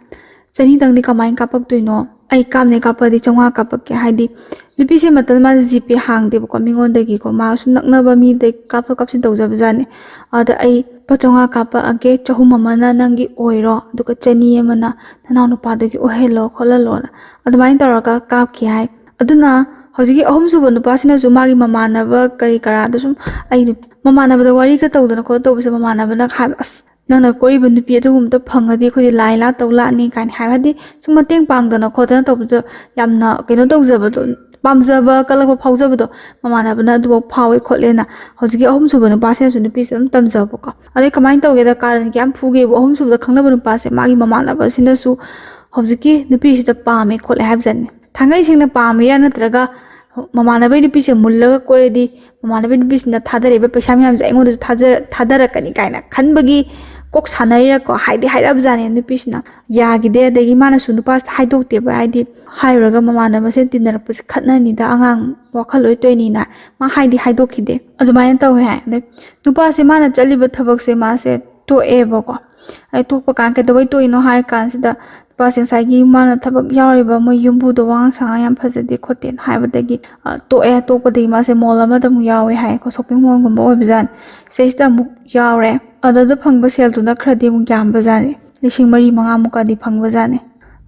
"ꯆꯅꯤꯗꯪꯗꯤ ꯀꯃꯥꯏꯅ ꯀꯥꯞꯄꯛꯇꯣꯏꯅꯣ? ꯑꯩ ꯀꯥꯞꯅꯦ ꯀꯥꯞꯄꯛꯑꯗꯤ ꯆꯥꯝꯃꯉꯥ ꯀꯥꯞꯄꯛꯀꯦ"꯫ ꯍꯥꯏꯗꯤ ꯅꯨꯄꯤꯁꯦ ꯃꯇꯝꯗ ꯃꯥꯁꯦ ꯖꯤꯄꯦ ꯍꯥꯡꯗꯦꯕꯀꯣ ꯃꯤꯉꯣꯟꯗꯒꯤꯀꯣ, ꯃꯥ ꯁꯨꯝ ꯅꯛꯅꯕ ꯃꯤꯗꯩ ꯀꯥꯞꯊꯣꯛ ꯀꯥꯞꯁꯤꯟ ꯇꯧꯖꯕꯖꯥꯠꯅꯦ꯫ ꯑꯗ "ꯑꯩ ꯂꯨꯄꯥ ꯆꯥꯝꯃꯉꯥ ꯀꯥꯞꯄꯛꯑꯒꯦ, ꯆꯍꯨꯝ ꯑꯃꯅ ꯅꯪꯒꯤ ꯑꯣꯏꯔꯣ, ꯑꯗꯨꯒ ꯆꯅꯤ ꯑꯃꯅ ꯅꯅꯥꯎ ꯅꯨꯄꯥꯗꯨꯒꯤ ꯑꯣꯏꯍꯜꯂꯣ ꯈꯣꯠꯍꯜꯂꯣꯅ" ꯑꯗꯨꯃꯥꯏꯅ ꯇꯧꯔꯒ ꯀꯥꯞꯈꯤ ꯍꯥꯏ꯫ ꯑꯗꯨꯅ ꯍꯧꯖꯤꯛꯀꯤ ꯑꯍꯨꯝꯁꯨꯕ ꯅꯨꯄꯥꯁꯤꯅꯁꯨ ꯃꯥꯒꯤ ꯃꯃꯥꯟꯅꯕ ꯀꯔꯤ ꯀꯔꯥꯗ ꯁꯨꯝ, ꯑꯩ ꯅꯨ-, ꯃꯃꯥꯟꯅꯕꯗ ꯋꯥꯔꯤꯒ ꯇꯧꯗꯅ ꯈꯣꯠꯇꯅ ꯇꯧꯕꯁꯦ, ꯃꯃꯥꯟꯅꯕꯅ ꯍꯥꯏꯕ, "ꯑꯁ, ꯅꯪꯅ ꯀꯣꯏꯔꯤꯕ ꯅꯨꯄꯤ ꯑꯗꯨꯒꯨꯝꯕꯗ ꯐꯪꯉꯗꯤ ꯑꯩꯈꯣꯏꯗꯤ ꯂꯥꯏ ꯂꯥ ꯇꯧ ꯂꯥꯛꯅꯤ" ꯀꯥꯏꯅ ꯍꯥꯏꯕ, ꯍꯥꯏꯗꯤ ꯁꯨꯝ ꯃꯇꯦꯡ ꯄꯥꯡꯗꯅ ꯈꯣꯠꯇꯅ ꯇꯧꯕꯗꯣ, ꯌꯥꯝꯅ ꯀꯩꯅꯣ ꯇꯧꯖꯕꯗꯣ, ꯄꯥꯝꯖꯕ ꯀꯜꯂꯛꯄ ꯐꯥꯎꯖꯕꯗꯣ ꯃꯃꯥꯟꯅꯕꯅ ꯑꯗꯨꯐꯥꯎ ꯐꯥꯎꯋꯦ ꯈꯣꯠꯂꯦꯅ ꯍꯧꯖꯤꯛꯀꯤ ꯑꯍꯨꯝꯁꯨꯕ ꯅꯨꯄꯥꯁꯤꯅꯁꯨ ꯅꯨꯄꯤꯁꯤꯗ ꯑꯗꯨꯝ ꯇꯝꯖꯕꯀꯣ꯫ ꯑꯗꯩ ꯀꯃꯥꯏꯅ ꯇꯧꯒꯦꯗ, ꯀꯥꯔꯟ ꯀꯌꯥꯝ ꯐꯨꯒꯦꯕꯨ, ꯑꯍꯨꯝꯁꯨꯕꯗ ꯈꯪꯅꯕ ꯅꯨꯄꯥꯁꯦ ꯃꯥꯒꯤ ꯃꯃꯥꯟꯅꯕꯁꯤꯅꯁꯨ ꯍꯧꯖꯤꯛꯀꯤ ꯅꯨꯄꯤꯁꯤꯗ ꯄꯥꯝꯃꯦ ꯈꯣꯠꯂꯦ ꯍꯥꯏꯕꯖꯥꯠꯅꯤ꯫ ꯊꯥꯡꯉꯩ ꯁꯦꯡꯅ ꯄꯥꯝꯃꯤꯔꯥ ꯅꯠꯇ꯭ꯔꯒ ꯃꯃꯥꯟꯅꯕꯩ ꯅꯨꯄꯤꯁꯦ ꯃꯨꯜꯂꯒ ꯀꯣꯏꯔꯗꯤ ꯃꯃꯥꯟꯅꯕꯩ ꯅꯨꯄꯤꯁꯤꯅ ꯊꯥꯗꯔꯛꯏꯕ ꯄꯩꯁꯥ ꯃꯌꯥꯝꯁꯦ ꯑꯩꯉꯣꯟꯗꯁꯨ ꯊꯥꯖꯔ-, ꯊꯥꯗꯔꯛꯀꯅꯤ ꯀꯥꯏꯅ ꯈꯟꯕꯒꯤ ꯀꯣꯛ ꯁꯥꯟꯅꯔꯤꯔꯀꯣ, ꯍꯥꯏꯗꯤ ꯍꯥꯏꯔꯛꯑꯕꯖꯥꯠꯅꯦ ꯅꯨꯄꯤꯁꯤꯅ꯫ ꯌꯥꯈꯤꯗꯦ꯫ ꯑꯗꯒꯤ ꯃꯥꯅꯁꯨ ꯅꯨꯄꯥꯁꯤꯗ ꯍꯥꯏꯗꯣꯛꯇꯦꯕ, ꯍꯥꯏꯗꯤ ꯍꯥꯏꯔꯨꯔꯒ ꯃꯃꯥꯟꯅꯕ ꯃꯁꯦꯟ ꯇꯤꯟꯅꯔꯛꯄꯁꯦ ꯈꯠꯅꯅꯤꯗ, ꯑꯉꯥꯡ ꯋꯥꯈꯜ ꯂꯣꯏ ꯇꯣꯏꯅꯤꯅ ꯃꯥ ꯍꯥꯏꯗꯤ ꯍꯥꯏꯗꯣꯛꯈꯤꯗꯦ꯫ ꯑꯗꯨꯃꯥꯏꯅ ꯇꯧꯋꯦ ꯍꯥꯏ꯫ ꯑꯗꯩ ꯅꯨꯄꯥꯁꯦ ꯃꯥꯅ ꯆꯠꯂꯤꯕ ꯊꯕꯛꯁꯦ ꯃꯥꯁꯦ ꯇꯣꯛꯑꯦꯕꯀꯣ꯫ ꯑꯩ ꯇꯣꯛꯄ ꯀꯥꯟ ꯀꯩꯗꯧꯕꯩ ꯇꯣꯛꯏꯅꯣ ꯍꯥꯏꯔ ꯀꯥꯟꯁꯤꯗ ꯅꯨꯄꯥꯁꯦ ꯉꯁꯥꯏꯒꯤ ꯃꯥꯅ ꯊꯕꯛ ꯌꯥꯎꯔꯤꯕ ꯃꯣꯏ ꯌꯨꯝꯕꯨꯗꯣ ꯋꯥꯉꯥꯡ ꯁꯉꯥꯡ ꯌꯥꯝ ꯐꯖꯗꯦ ꯈꯣꯠꯇꯦꯅ ꯍꯥꯏꯕꯗꯒꯤ, ꯑ, ꯇꯣꯛꯑꯦ꯫ ꯇꯣꯛꯄꯗꯒꯤ ꯃꯥꯁꯦ ꯃꯣꯜ ꯑꯃꯗ ꯑꯃꯨꯛ ꯌꯥꯎꯋꯦ ꯍꯥꯏꯀꯣ, ꯁꯣꯞꯄꯤꯡ ꯃꯣꯜꯒꯨꯝꯕ ꯑꯣꯏꯕꯖꯥꯠꯅꯤ꯫ ꯁꯤꯗꯩꯁꯤꯗ ꯑꯃꯨꯛ ꯌꯥꯎꯔꯦ꯫ ꯑꯗꯨꯗ ꯐꯪꯕ ꯁꯦꯜꯗꯨꯅ ꯈꯔꯗꯤ ꯑꯃꯨꯛ ꯌꯥꯝꯕꯖꯥꯠꯅꯤ, ꯂꯤꯁꯤꯡ ꯃꯔꯤ ꯃꯉꯥꯃꯨꯛꯀꯗꯤ ꯐꯪꯕꯖꯥꯠꯅꯤ꯫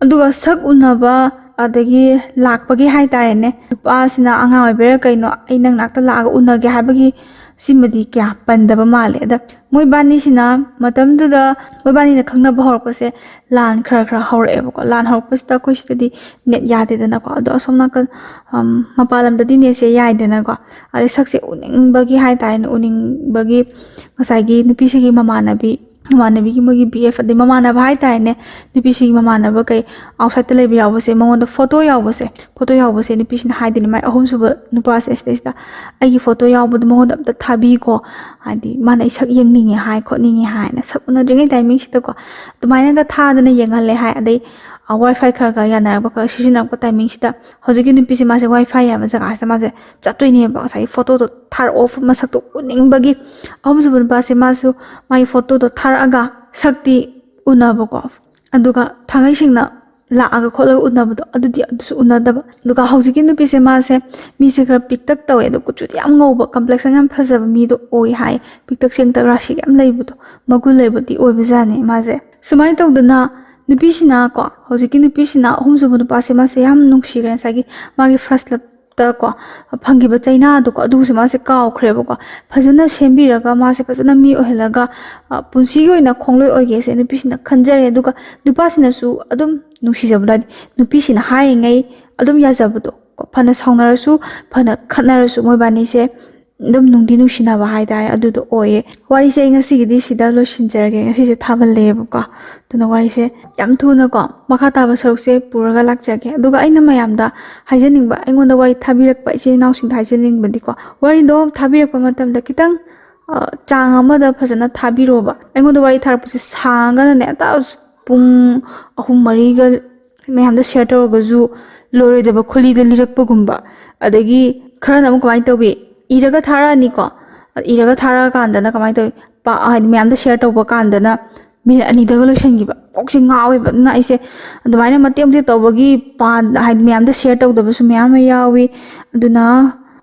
ꯑꯗꯨꯒ ꯁꯛ ꯎꯅꯕ ꯑꯗꯒꯤ ꯂꯥꯛꯄꯒꯤ ꯍꯥꯏꯇꯥꯔꯦꯅꯦ, ꯅꯨꯄꯥꯁꯤꯅ ꯑꯉꯥꯡ ꯑꯣꯏꯕꯩꯔꯥ ꯀꯩꯅꯣ, ꯑꯩ ꯅꯪ ꯅꯥꯛꯇ ꯂꯥꯛꯑꯒ ꯎꯅꯒꯦ ꯍꯥꯏꯕꯒꯤ ꯁꯤꯃꯗꯤ ꯀꯌꯥ ꯄꯟꯗꯕ ꯃꯥꯜꯂꯦ꯫ ꯑꯗ ꯃꯣꯏꯕꯥꯅꯤꯁꯤꯅ ꯃꯇꯝꯗꯨꯗ ꯃꯣꯏꯕꯥꯅꯤꯅ ꯈꯪꯅꯕ ꯍꯧꯔꯛꯄꯁꯦ ꯂꯥꯟ ꯈꯔ ꯈꯔ ꯍꯧꯔꯛꯑꯦꯕꯀꯣ꯫ ꯂꯥꯟ ꯍꯧꯔꯛꯄꯁꯤꯗ ꯑꯩꯈꯣꯏ ꯁꯤꯗꯗꯤ ꯅꯦꯠ ꯌꯥꯗꯦꯗꯅꯀꯣ꯫ ꯑꯗꯣ ꯑꯁꯣꯝ ꯅꯥꯀꯟ, ꯑꯝ, ꯃꯄꯥꯟ ꯂꯝꯗꯗꯤ ꯅꯦꯠꯁꯦ ꯌꯥꯏꯗꯅꯀꯣ꯫ ꯑꯗꯩ ꯁꯛꯁꯦ ꯎꯅꯤꯡꯕꯒꯤ ꯍꯥꯏꯇꯥꯔꯦꯅꯦ, ꯎꯅꯤꯡꯕꯒꯤ ꯉꯁꯥꯏꯒꯤ ꯅꯨꯄꯤꯁꯤꯒꯤ ꯃꯃꯥꯟꯅꯕꯤ, ꯃꯃꯥꯟꯅꯕꯤꯒꯤ ꯃꯣꯏꯒꯤ ꯕꯤ ꯑꯦꯐ, ꯑꯗꯩ ꯃꯃꯥꯟꯅꯕ ꯍꯥꯏꯇꯥꯔꯦꯅꯦ, ꯅꯨꯄꯤꯁꯤꯒꯤ ꯃꯃꯥꯟꯅꯕ ꯀꯩ ꯑꯥꯎꯠꯁꯥꯏꯗꯠꯇ ꯂꯩꯕ ꯌꯥꯎꯕꯁꯦ, ꯃꯉꯣꯟꯗ ꯐꯣꯇꯣ ꯌꯥꯎꯕꯁꯦ, ꯐꯣꯇꯣ ꯌꯥꯎꯕꯁꯦ ꯅꯨꯄꯤꯁꯤꯅ ꯍꯥꯏꯗꯣꯏꯅꯦ, ꯃꯥꯏ ꯑꯍꯨꯝꯁꯨꯕ ꯅꯨꯄꯥꯁꯦ ꯁꯤꯗꯩꯁꯤꯗ, "ꯑꯩꯒꯤ ꯐꯣꯇꯣ ꯌꯥꯎꯕꯗꯣ ꯃꯉꯣꯟꯗ ꯑꯝꯇ ꯊꯥꯕꯤꯀꯣ, ꯍꯥꯏꯗꯤ ꯃꯥꯅ ꯑꯩ ꯁꯛ ꯌꯦꯡꯅꯤꯡꯉꯦ ꯍꯥꯏ ꯈꯣꯠꯅꯤꯡꯉꯦ" ꯍꯥꯏꯅ, ꯁꯛ ꯎꯅꯗ꯭ꯔꯤꯉꯩ ꯇꯥꯏꯃꯤꯡꯁꯤꯗꯀꯣ ꯑꯗꯨꯃꯥꯏꯅꯒ ꯊꯥꯗꯅ ꯌꯦꯡꯍꯜꯂꯦ ꯍꯥꯏ꯫ ꯑꯗꯩ, ꯑ, ꯋꯥꯏ ꯐꯥꯏ ꯈꯔ ꯈꯔ ꯌꯥꯅꯔꯛꯄ, ꯈꯔ ꯁꯤꯖꯤꯟꯅꯔꯛꯄ ꯇꯥꯏꯃꯤꯡꯁꯤꯗ ꯍꯧꯖꯤꯛꯀꯤ ꯅꯨꯄꯤꯁꯦ ꯃꯥꯁꯦ ꯋꯥꯏ ꯐꯥꯏ ꯍꯥꯏꯕ ꯖꯒꯥꯁꯤꯗ ꯃꯥꯁꯦ ꯆꯠꯇꯣꯏꯅꯦꯕ, ꯉꯁꯥꯏꯒꯤ ꯐꯣꯇꯣꯗꯣ ꯊꯥꯔꯛꯑꯣ, ꯃꯁꯛꯇꯣ ꯎꯅꯤꯡꯕꯒꯤ꯫ ꯑꯍꯨꯝꯁꯨꯕ ꯅꯨꯄꯥꯁꯦ ꯃꯥꯁꯨ ꯃꯥꯒꯤ ꯐꯣꯇꯣꯗꯣ ꯊꯥꯔꯛꯑꯒ ꯁꯛꯇꯤ ꯎꯅꯕꯀꯣ, ꯑꯗꯨꯒ ꯊꯥꯡꯉꯩ ꯁꯦꯡꯅ ꯂꯥꯛꯑꯒ ꯈꯣꯠꯂꯒ ꯎꯅꯕꯗꯣ, ꯑꯗꯨꯗꯤ ꯑꯗꯨꯁꯨ ꯎꯅꯗꯕ꯫ ꯑꯗꯨꯒ ꯍꯧꯖꯤꯛꯀꯤ ꯅꯨꯄꯤꯁꯦ ꯃꯥꯁꯦ ꯃꯤꯁꯦ ꯈꯔ ꯄꯤꯛꯇꯛ ꯇꯧꯋꯦ, ꯑꯗꯣ ꯀꯨꯆꯨꯗꯤ ꯌꯥꯝ ꯉꯧꯕ, ꯀꯝꯄ꯭ꯂꯦꯛꯁꯟ ꯌꯥꯝ ꯐꯖꯕ ꯃꯤꯗꯣ ꯑꯣꯏ ꯍꯥꯏ꯫ ꯄꯤꯛꯇꯛ ꯆꯦꯡꯇꯛ, ꯔꯥꯁꯤ ꯌꯥꯝ ꯂꯩꯕꯗꯣ, ꯃꯒꯨꯟ ꯂꯩꯕꯗꯤ ꯑꯣꯏꯕꯖꯥꯠꯅꯤ ꯃꯥꯁꯦ꯫ ꯁꯨꯃꯥꯏꯅ ꯇꯧꯗꯅ ꯅꯨꯄꯤꯁꯤꯅ ꯀꯣ, ꯍꯧꯖꯤꯛꯀꯤ ꯅꯨꯄꯤꯁꯤꯅ ꯑꯍꯨꯝꯁꯨꯕ ꯅꯨꯄꯥꯁꯦ ꯃꯥꯁꯦ ꯌꯥꯝ ꯅꯨꯡꯁꯤꯈ꯭ꯔꯦ꯫ ꯉꯁꯥꯏꯒꯤ ꯃꯥꯒꯤ ꯐꯥꯔꯁ ꯂꯞꯇ ꯀꯣ ꯐꯪꯈꯤꯕ ꯆꯩꯅꯥꯗꯣꯀꯣ, ꯑꯗꯨꯒꯁꯦ ꯃꯥꯁꯦ ꯀꯥꯎꯈ꯭ꯔꯦꯕꯀꯣ꯫ ꯐꯖꯅ ꯁꯦꯝꯕꯤꯔꯒ ꯃꯥꯁꯦ ꯐꯖꯅ ꯃꯤ ꯑꯣꯏꯍꯜꯂꯒ, ꯑ, ꯄꯨꯟꯁꯤꯒꯤ ꯑꯣꯏꯅ ꯈꯣꯡꯂꯣꯏ ꯑꯣꯏꯒꯦꯁꯦ ꯅꯨꯄꯤꯁꯤꯅ ꯈꯟꯖꯔꯦ꯫ ꯑꯗꯨꯒ ꯅꯨꯄꯥꯁꯤꯅꯁꯨ ꯑꯗꯨꯝ ꯅꯨꯡꯁꯤꯖꯕꯗꯣ, ꯍꯥꯏꯗꯤ ꯅꯨꯄꯤꯁꯤꯅ ꯍꯥꯏꯔꯤꯉꯩ ꯑꯗꯨꯝ ꯌꯥꯖꯕꯗꯣ ꯀꯣ꯫ ꯐꯅ ꯁꯥꯎꯅꯔꯁꯨ, ꯐꯅ ꯈꯠꯅꯔꯁꯨ ꯃꯣꯏꯕꯥꯅꯤꯁꯦ ꯑꯗꯨꯝ ꯅꯨꯡꯗꯤ ꯅꯨꯡꯁꯤꯅꯕ ꯍꯥꯏꯇꯥꯔꯦ, ꯑꯗꯨꯗꯣ ꯑꯣꯏꯌꯦ꯫ ꯋꯥꯔꯤꯁꯦ ꯑꯩ ꯉꯁꯤꯒꯤꯗꯤ ꯁꯤꯗ ꯂꯣꯏꯁꯤꯟꯖꯔꯒꯦ꯫ ꯉꯁꯤꯁꯦ ꯊꯥꯕꯜ ꯂꯩꯌꯦꯕꯀꯣ, ꯑꯗꯨꯅ ꯋꯥꯔꯤꯁꯦ ꯌꯥꯝ ꯊꯨꯅꯀꯣ ꯃꯈꯥ ꯇꯥꯕ ꯁꯔꯨꯛꯁꯦ ꯄꯨꯔꯒ ꯂꯥꯛꯆꯒꯦ꯫ ꯑꯗꯨꯒ ꯑꯩꯅ ꯃꯌꯥꯝꯗ ꯍꯥꯏꯖꯅꯤꯡꯕ, ꯑꯩꯉꯣꯟꯗ ꯋꯥꯔꯤ ꯊꯥꯕꯤꯔꯛꯄ ꯏꯆꯤꯜ ꯏꯅꯥꯎꯁꯤꯡꯗ ꯍꯥꯏꯖꯅꯤꯡꯕꯗꯤꯀꯣ, ꯋꯥꯔꯤꯗꯣ ꯊꯥꯕꯤꯔꯛꯄ ꯃꯇꯝꯗ ꯈꯤꯇꯪ ꯆꯥꯡ ꯑꯃꯗ ꯐꯖꯅ ꯊꯥꯕꯤꯔꯣꯕ꯫ ꯑꯩꯉꯣꯟꯗ ꯋꯥꯔꯤ ꯊꯥꯔꯛꯄꯁꯦ ꯁꯥꯡꯉꯒꯅꯅꯦ, ꯑꯇ ꯄꯨꯡ ꯑꯍꯨꯝ ꯃꯔꯤꯒ ꯃꯌꯥꯝꯗ ꯁꯤꯌꯔ ꯇꯧꯔꯒꯁꯨ ꯂꯣꯏꯔꯣꯏꯗꯕ ꯈꯨꯂꯤꯗ ꯂꯤꯔꯛꯄꯒꯨꯝꯕ꯫ ꯑꯗꯒꯤ ꯈꯔꯅ ꯑꯃꯨꯛ ꯀꯃꯥꯏꯅ ꯇꯧꯏ, ꯏꯔꯒ ꯊꯥꯔꯛꯑꯅꯤꯀꯣ꯫ ꯏꯔꯒ ꯊꯥꯔꯛꯑꯀꯥꯟꯗꯅ ꯀꯃꯥꯏꯅ ꯇꯧꯏ, ꯄꯥ-, ꯍꯥꯏꯗꯤ ꯃꯌꯥꯝꯗ ꯁꯤꯌꯔ ꯇꯧꯕ ꯀꯥꯟꯗꯅ ꯃꯤꯅꯤꯠ ꯑꯅꯤꯗꯒ ꯂꯣꯏꯁꯤꯟꯈꯤꯕ꯫ ꯀꯣꯛꯁꯦ ꯉꯥꯎꯋꯦꯕ꯫ ꯑꯗꯨꯅ ꯑꯩꯁꯦ ꯑꯗꯨꯃꯥꯏꯅ ꯃꯇꯦꯛ ꯃꯇꯦꯛ ꯇꯧꯕꯒꯤ ꯄꯥ-, ꯍꯥꯏꯗꯤ ꯃꯌꯥꯝꯗ ꯁꯤꯌꯔ ꯇꯧꯗꯕꯁꯨ ꯃꯌꯥꯝ ꯑꯃ ꯌꯥꯎꯏ꯫ ꯑꯗꯨꯅ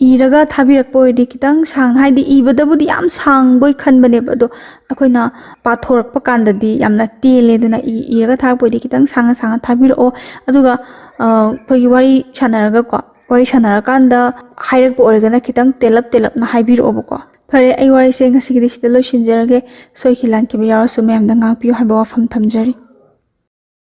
ꯏꯔꯒ ꯊꯥꯕꯤꯔꯛꯄ ꯑꯣꯏꯔꯗꯤ ꯈꯤꯇꯪ ꯁꯥꯡꯅ, ꯍꯥꯏꯗꯤ ꯏꯕꯗꯕꯨꯗꯤ ꯌꯥꯝ ꯁꯥꯡꯕꯣꯏ ꯈꯟꯕꯅꯦꯕ, ꯑꯗꯣ ꯑꯩꯈꯣꯏꯅ ꯄꯥꯊꯣꯔꯛꯄ ꯀꯥꯟꯗꯗꯤ ꯌꯥꯝꯅ ꯇꯦꯜꯂꯦ꯫ ꯑꯗꯨꯅ ꯏ-, ꯏꯔꯒ ꯊꯥꯔꯛꯄ ꯑꯣꯏꯔꯗꯤ ꯈꯤꯇꯪ ꯁꯥꯡꯅ ꯁꯥꯡꯅ ꯊꯥꯕꯤꯔꯛꯑꯣ꯫ ꯑꯗꯨꯒ ꯑ, ꯑꯩꯈꯣꯏꯒꯤ ꯋꯥꯔꯤ ꯁꯥꯟꯅꯔꯒꯀꯣ, ꯋꯥꯔꯤ ꯁꯥꯟꯅꯔꯀꯥꯟꯗ ꯍꯥꯏꯔꯛꯄ ꯑꯣꯏꯔꯒꯅ ꯈꯤꯇꯪ ꯇꯦꯜꯂꯞ ꯇꯦꯜꯂꯞꯅ ꯍꯥꯏꯕꯤꯔꯛꯑꯣꯕꯀꯣ꯫ ꯐꯔꯦ, ꯑꯩ ꯋꯥꯔꯤꯁꯦ ꯉꯁꯤꯒꯤꯗꯤ ꯁꯤꯗ ꯂꯣꯏꯁꯤꯟꯖꯔꯒꯦ꯫ ꯁꯣꯏꯈꯤ ꯂꯥꯟꯈꯤꯕ ꯌꯥꯎꯔꯁꯨ ꯃꯌꯥꯝꯗ ꯉꯥꯛꯄꯤꯌꯨ ꯍꯥꯏꯕ ꯋꯥꯐꯝ ꯊꯝꯖꯔꯤ꯫